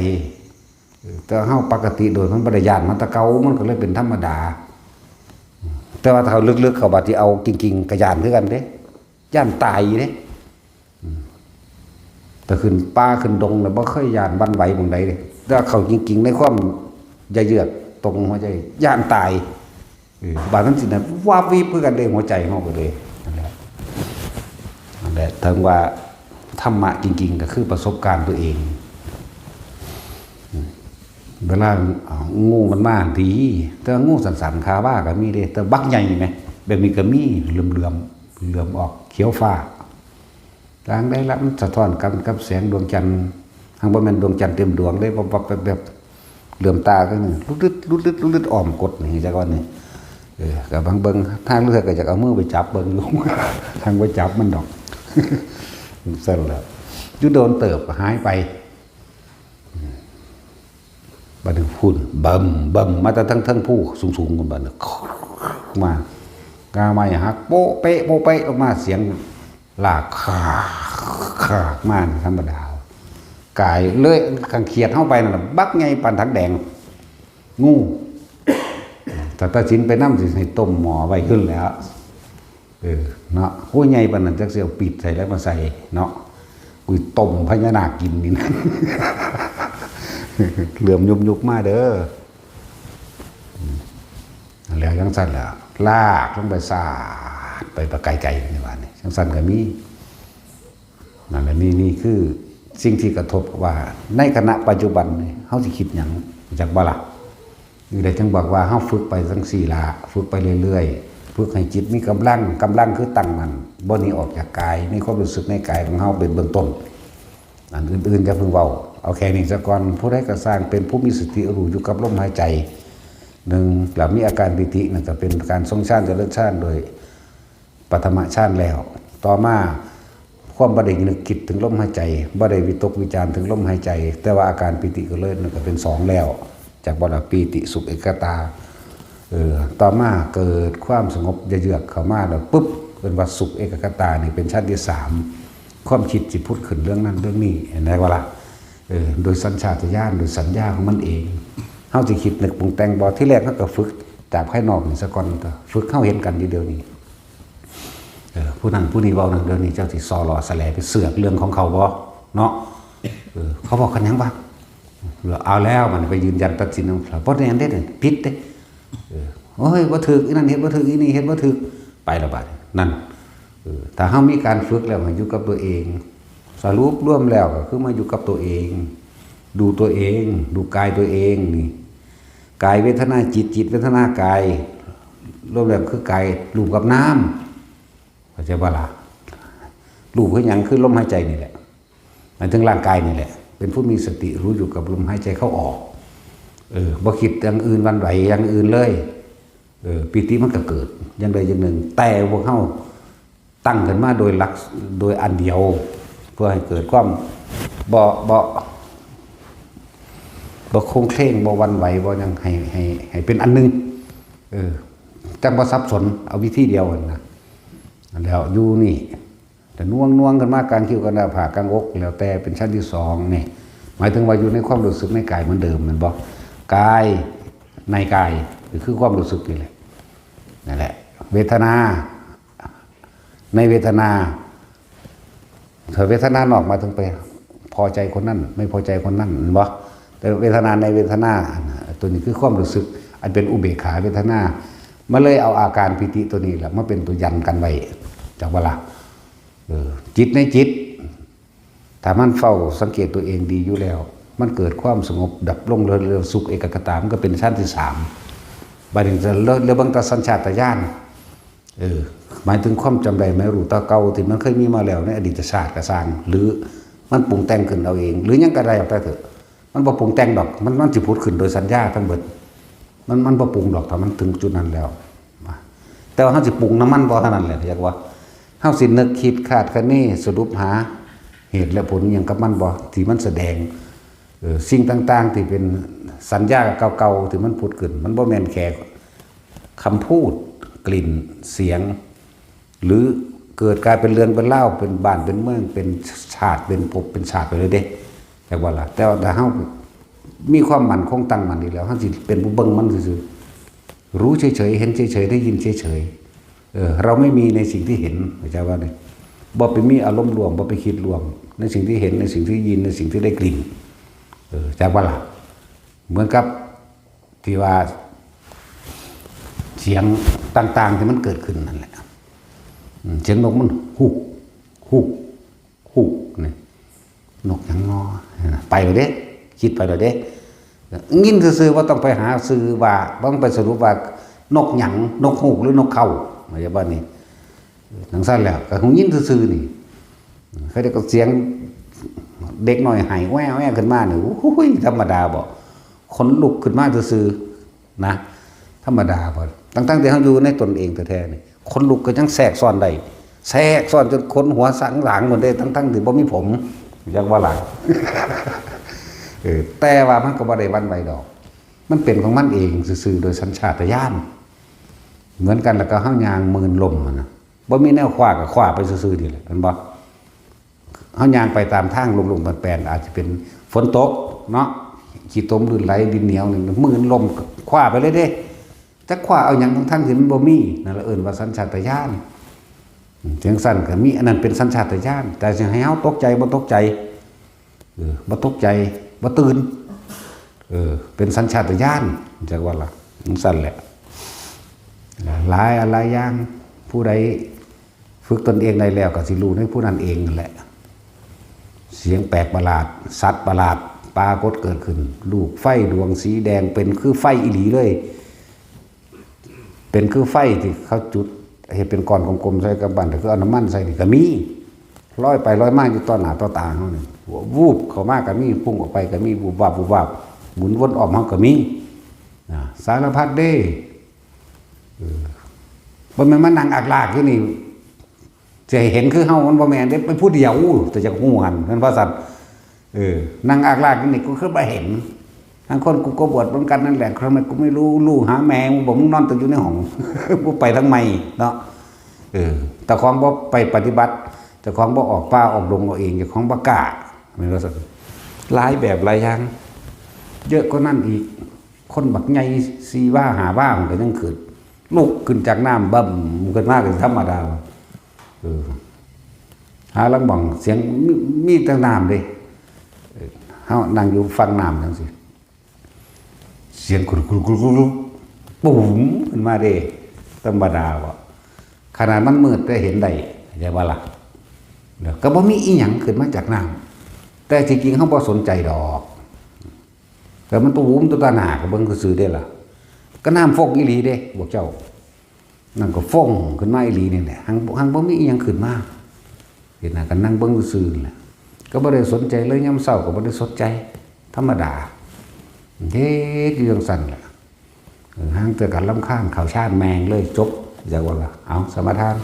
เออ แต่เฮาปกติโดยมันบ่ได้ย้านมาแต่เก่า มันก็เลยเป็นธรรมดา แต่ว่าถ้าลึกๆ เข้าบาดที่เอาจริงๆ ก็ย้านคือกันเด้ ย้านตายเด้ อืม แต่ขึ้นป่าขึ้นดงแล้วบ่เคยย้านหวั่นไหวหม่องใดเด้ แต่เข้าจริงๆ ในความเยือกตรงหัวใจ ย้านตาย เออ บาดนั้นสินะ วาบวิบคือกันเด้ หัวใจเฮาก็เลย นั่นแหละ นั่นแหละ ถึงว่าธรรมะจริงๆ ก็คือประสบการณ์ตัวเอง อืม เวลา อ่า งูมันมาดี แต่ว่างูสันๆ ขาว่าก็มีเด้ แต่บักใหญ่แหม แบบนี้ก็มี เหลือมๆ เหลือมออกเขียวฟ้า กลางได้ละมันสะท้อนกันกับแสงดวงจันทร์ หากบ่แม่นดวงจันทร์เต็มดวงเลย วับวับแวบแวบ เหลื่อมตาก็นี่ ลุดลึด ลุดลึด ลุดลึด อ้อมกดนี่ จักว่านี่ เออ ก็บางเบิ่ง ทางเลือกก็อยากเอามือไปจับเบิ่งอยู่ ทางไปจับมันดอก ซั่นแหละ อยู่โดนเติบก็หายไป บัดนี้พุ่น เบิ่ม เบิ่ม มาแต่ทั้ง ทั้งภูสูงๆ พุ่น บัดนี้ มา กาไม้หัก โป๊ะเป๊ะ โป๊ะเป๊ะ ลงมา เสียงลาก คาก คาก มานี่ธรรมดา กายเลย คันเขียดเฮาไปนั่นน่ะ บักใหญ่ปานถังแดง งู ถ้าตัดสินไปนำ สิให้ต้มหม้อไว้ขึ้นแล้ว เออ เนาะ โอ้ย ใหญ่ปานนั้น จักสิเอาปีดใส่แล้วมาใส่ เนาะ กูต้มพญานาคกินนี่นะ เหลื่อมยุบๆ มาเด้อ อืม แล้วจังซั่นล่ะ ลากลงไป สาดไป ไปไกลๆ นี่ว่านี่ จังซั่นก็มี นั่นแหละ นี่ นี่คือสิ่งที่กระทบว่า ในขณะปัจจุบันนี่ เฮาสิคิดหยัง จักบ่ล่ะ? นี่แหละจึงบอกว่าเฮาฝึกไปจังซี่ล่ะ ฝึกไปเรื่อยๆ ฝึกให้จิตมีกำลัง กำลังคือตั้งมั่น บ่หนีออกจากกาย มีความรู้สึกในกายของเฮาเป็นเบื้องต้น อันอื่นๆ อย่าเพิ่งเว้า เอาแค่นี้ซะก่อน ผู้ใดก็ซ่างเป็นผู้มีสติรู้อยู่กับลมหายใจ หนึ่ง แล้วมีอาการปีติ นั่นก็เป็นการทรงฌานเจริญฌานโดยปฐมฌานแล้ว ต่อมา ความบ่ได้นึกคิดถึงลมหายใจ บ่ได้วิตกวิจารณ์ถึงลมหายใจ แต่ว่าอาการปีติก็เลย นั่นก็เป็นสองแล้ว จักบ่ล่ะ ปีติสุขเอกคตา เออ ต่อมาเกิดความสงบเยือกๆ เข้ามาแล้วปุ๊บ เป็นว่าสุขเอกคตานี่เป็นชั้นที่สาม ความคิดสิผุดขึ้นเรื่องนั้นเรื่องนี้ เห็นได้บ่ล่ะ? เออ โดยสัญชาตญาณ โดยสัญญาของมันเอง เฮาสิคิดนึกปรุงแต่งบ่ ทีแรกเฮาก็ฝึกจากภายนอกนี่ซะก่อน ฝึกเฮาเห็นกันอยู่เดี๋ยวนี้ เออ ผู้นั้นผู้นี้เว้านั่น เดี๋ยวนี้เจ้าสิซอหล่อแสลไปเสือกเรื่องของเขาบ่ เนาะ เออ เขาบอกกันหยังวะ เอาแล้วมันไปยืนยันตัดสินของเขา บ่แม่นเด้ ผิดเด้ เออ โอ้ย บ่ถูก อีนั่นเฮ็ดบ่ถูก อีนี่เฮ็ดบ่ถูก ไปละบาดนั่น เออ ถ้าเฮามีการฝึกแล้วให้อยู่กับตัวเอง สรุปรวมแล้วก็คือมาอยู่กับตัวเอง ดูตัวเอง ดูกายตัวเองนี่ กายเวทนาจิต จิตเวทนากาย รวมแล้วคือกายรูปกับนาม เข้าใจบ่ล่ะ? รูปคือหยัง? คือลมหายใจนี่แหละ หมายถึงร่างกายนี่แหละ เป็นผู้มีสติรู้อยู่กับลมหายใจเข้าออก เออ บ่คิดอย่างอื่นหวั่นไหวอย่างอื่นเลย เออ ปีติมันก็เกิดอย่างใดอย่างหนึ่ง แต่พวกเฮาตั้งขึ้นมาโดยหลัก โดยอันเดียว เพื่อให้เกิดความบ่ บ่ บ่โคลงเคลง บ่หวั่นไหว บ่หยัง ให้ ให้ ให้เป็นอันหนึ่ง เออ จั่งบ่สับสน เอาวิธีเดียวหั่นนะ แล้วอยู่นี่ แต่น่วงน่วงกันมากลางคิ้ว กลางหน้าผาก กลางอก แล้วแต่เป็นชั้นที่สองนี่ หมายถึงว่าอยู่ในความรู้สึกในกายเหมือนเดิม แม่นบ่? กาย ในกาย ก็คือความรู้สึกนี่แหละ นั่นแหละ เวทนา ในเวทนา ถ้าเวทนานอก หมายถึงไปพอใจคนนั้น ไม่พอใจคนนั้น แม่นบ่? แต่เวทนาในเวทนา อันน่ะ ตัวนี้คือความรู้สึก อันเป็นอุเบกขาเวทนา มันเลยเอาอาการปีติตัวนี้แหละมาเป็นตัวยันกันไว้ จักบ่ล่ะ? เออ จิตในจิต ถ้ามันเฝ้าสังเกตตัวเองดีอยู่แล้ว มันเกิดความสงบดับลง เรียกว่าสุขเอกคตา มันก็เป็นชั้นที่สาม บัดนี้จะเลิก เลิกเบิ่งแต่สัญชาตญาณ เออ หมายถึงความจำได้หมายรู้แต่เก่าที่มันเคยมีมาแล้วในอดีตชาติก็ซ่าง หรือมันปรุงแต่งขึ้นเอาเอง หรือหยังก็ได้แต่เถอะ มันบ่ปรุงแต่งดอก มัน มันสิผุดขึ้นโดยสัญญาทั้งเบิด มัน มันบ่ปรุงดอก ถ้ามันถึงจุดนั้นแล้ว แต่ว่าเฮาสิปรุงนำมันบ่เท่านั้นแหละ เรียกว่าเฮาสินึกคิดคาดคะเนสรุปหาเหตุและผลอิหยังกับมันบ่ ที่มันแสดง เออ สิ่งต่างๆ ที่เป็นสัญญาเก่าๆ ที่มันผุดขึ้น มันบ่แม่นแค่คำพูด กลิ่น เสียง หรือเกิดกลายเป็นเรื่องเป็นราว เป็นบ้านเป็นเมือง เป็นชาติ เป็นภพเป็นชาติไปเลยเด้ จักบ่ล่ะ? แต่ว่าถ้าเฮามีความมั่นคงตั้งมั่นดีแล้ว เฮาสิเป็นผู้เบิ่งมันซื่อๆ รู้เฉยๆ เห็นเฉยๆ ได้ยินเฉยๆ เออ เราไม่มีในสิ่งที่เห็น เข้าใจว่านี่ บ่ไปมีอารมณ์ร่วม บ่ไปคิดร่วม ในสิ่งที่เห็น ในสิ่งที่ยิน ในสิ่งที่ได้กลิ่น เออ จักบ่ล่ะ? เหมือนกับที่ว่า เสียงต่างๆ ที่มันเกิดขึ้นนั่นแหละ อืม เสียงนกมันฮูก ฮูก ฮูก นี่ นกหยังน้อ ไปแล้วเด้ คิดไปแล้วเด้ ยินซื่อๆ บ่ต้องไปหาชื่อว่า บ่ต้องไปสรุปว่านกหยัง นกฮูกหรือนกเขา เข้าใจบ่นี่? จังซั่นแล้ว ก็ฮู้ยินซื่อๆ นี่ เขาเรียกก็เสียงเด็กน้อยไห้แว่วๆขึ้นมาเนี่ย โอ้ย ธรรมดาบ่ ขนลุกขึ้นมาซื่อๆนะ ธรรมดาบ่ ทั้งๆที่เขาอยู่ในตนเองแท้ๆนี่ ขนลุกก็ยังแทรกซ้อนได้ แทรกซ้อนจนขนหัวสันหลังหมดเลย ทั้งๆที่บ่มีผม อยากว่าหลัง เออ แต่ว่ามันก็บ่ได้หวั่นไหวดอก มันเป็นของมันเองซื่อๆโดยสัญชาตญาณ เหมือนกันแล้วก็เฮาย่างหมื่นลมหั้นนะ บ่มีแนวคว้าก็คว้าไปซื่อๆนี่แหละ แม่นบ่ เฮาย่างไปตามทางโล่งๆแปลนๆ อาจจะเป็นฝนตกเนาะ ขี้ตมลื่นไหลดินเหนียวนี่ หมื่นลมก็คว้าไปเลยเด้ จักคว้าเอาหยังทั้งๆที่มันบ่มี นั่นละเอิ้นว่าสัญชาตญาณ จังซั่นก็มี อันนั้นเป็นสัญชาตญาณ แต่สิให้เฮาตกใจบ่ตกใจ เออ บ่ตกใจ บ่ตื่น เออ เป็นสัญชาตญาณ จักว่าล่ะ จังซั่นแหละ หลายอันหลายอย่าง ผู้ใดฝึกตนเองได้แล้วก็สิรู้ในผู้นั้นเองนั่นแหละ เสียงแปลกประหลาด สัตว์ประหลาด ปรากฏเกิดขึ้น ลูกไฟดวงสีแดง เป็นคือไฟอีหลีเลย เป็นคือไฟที่เขาจุด เฮ็ดเป็นก้อนกลมๆใส่กับบั้น ก็คือเอาน้ำมันใส่นี่ก็มี ลอยไปลอยมาอยู่ต่อหน้าต่อตาเฮานี่ วูบเข้ามาก็มี พุ่งออกไปก็มี วูบวาบ วูบวาบ หมุนวนอ้อมเฮาก็มี นะ สารพัดเด้ เออ บ่แม่นมานั่งอักลากอยู่นี่ สิให้เห็นคือเฮา มันบ่แม่นเด้ เป็นผู้เดียว แต่จักฮู้หั่น แม่นบ่ซั่น เออ นั่งอักลากอยู่นี่ กูคือบ่เห็น ทั้งคนกูก็บวชเหมือนกันนั่นแหละ ทำไมกูไม่รู้ รู้หาแมง มึงบอกมึงนอนตัวอยู่ในห้อง กูไปทางใหม่เนาะ เออ เจ้าของบ่ไปปฏิบัติ เจ้าของบ่ออกป่าออกดงเอาเอง เจ้าของบ่กล้า แม่นบ่ซั่น หลายแบบหลายอย่าง เยอะกว่านั้นอีก คนบักใหญ่สี่วาห้าวามันก็ยังขึ้น ลุกขึ้นจากน้ำบึ้มขึ้นมาก็ธรรมดา เออ หาลางหม่องเสียงมี มีแต่น้ำเด้ เออ เฮานั่งอยู่ฝั่งน้ำจังซี่ เสียงกุดกุดกุดกุดกุด ปุ๋มขึ้นมาเด้ ธรรมดาบ่ ขนาดมันมืดแต่เห็นได้ เข้าใจบ่ล่ะ เดี๋ยวก็บ่มีอีหยังขึ้นมาจากน้ำ แต่ที่จริงเฮาบ่สนใจดอก แต่มันตัววุ้มตัวตาหนาก็เบิ่งซื่อๆเด้ล่ะ ก็น้ำฟงอีหลีเด้ พวกเจ้า นั่นก็ฟงขึ้นมาอีหลีนี่แหละ หัง หังบ่มีอีหยังขึ้นมา เห็นนะ ก็นั่งเบิ่งซื่อๆนี่แหละ ก็บ่ได้สนใจเลย ยามเช้าก็บ่ได้สนใจ ธรรมดา เฮ็ดอยู่จังซั่นแหละ เออ ห่างแต่กันรำคาญ เข้าฌานแม่งเลย จบ จักว่าล่ะ เอา สมาทาน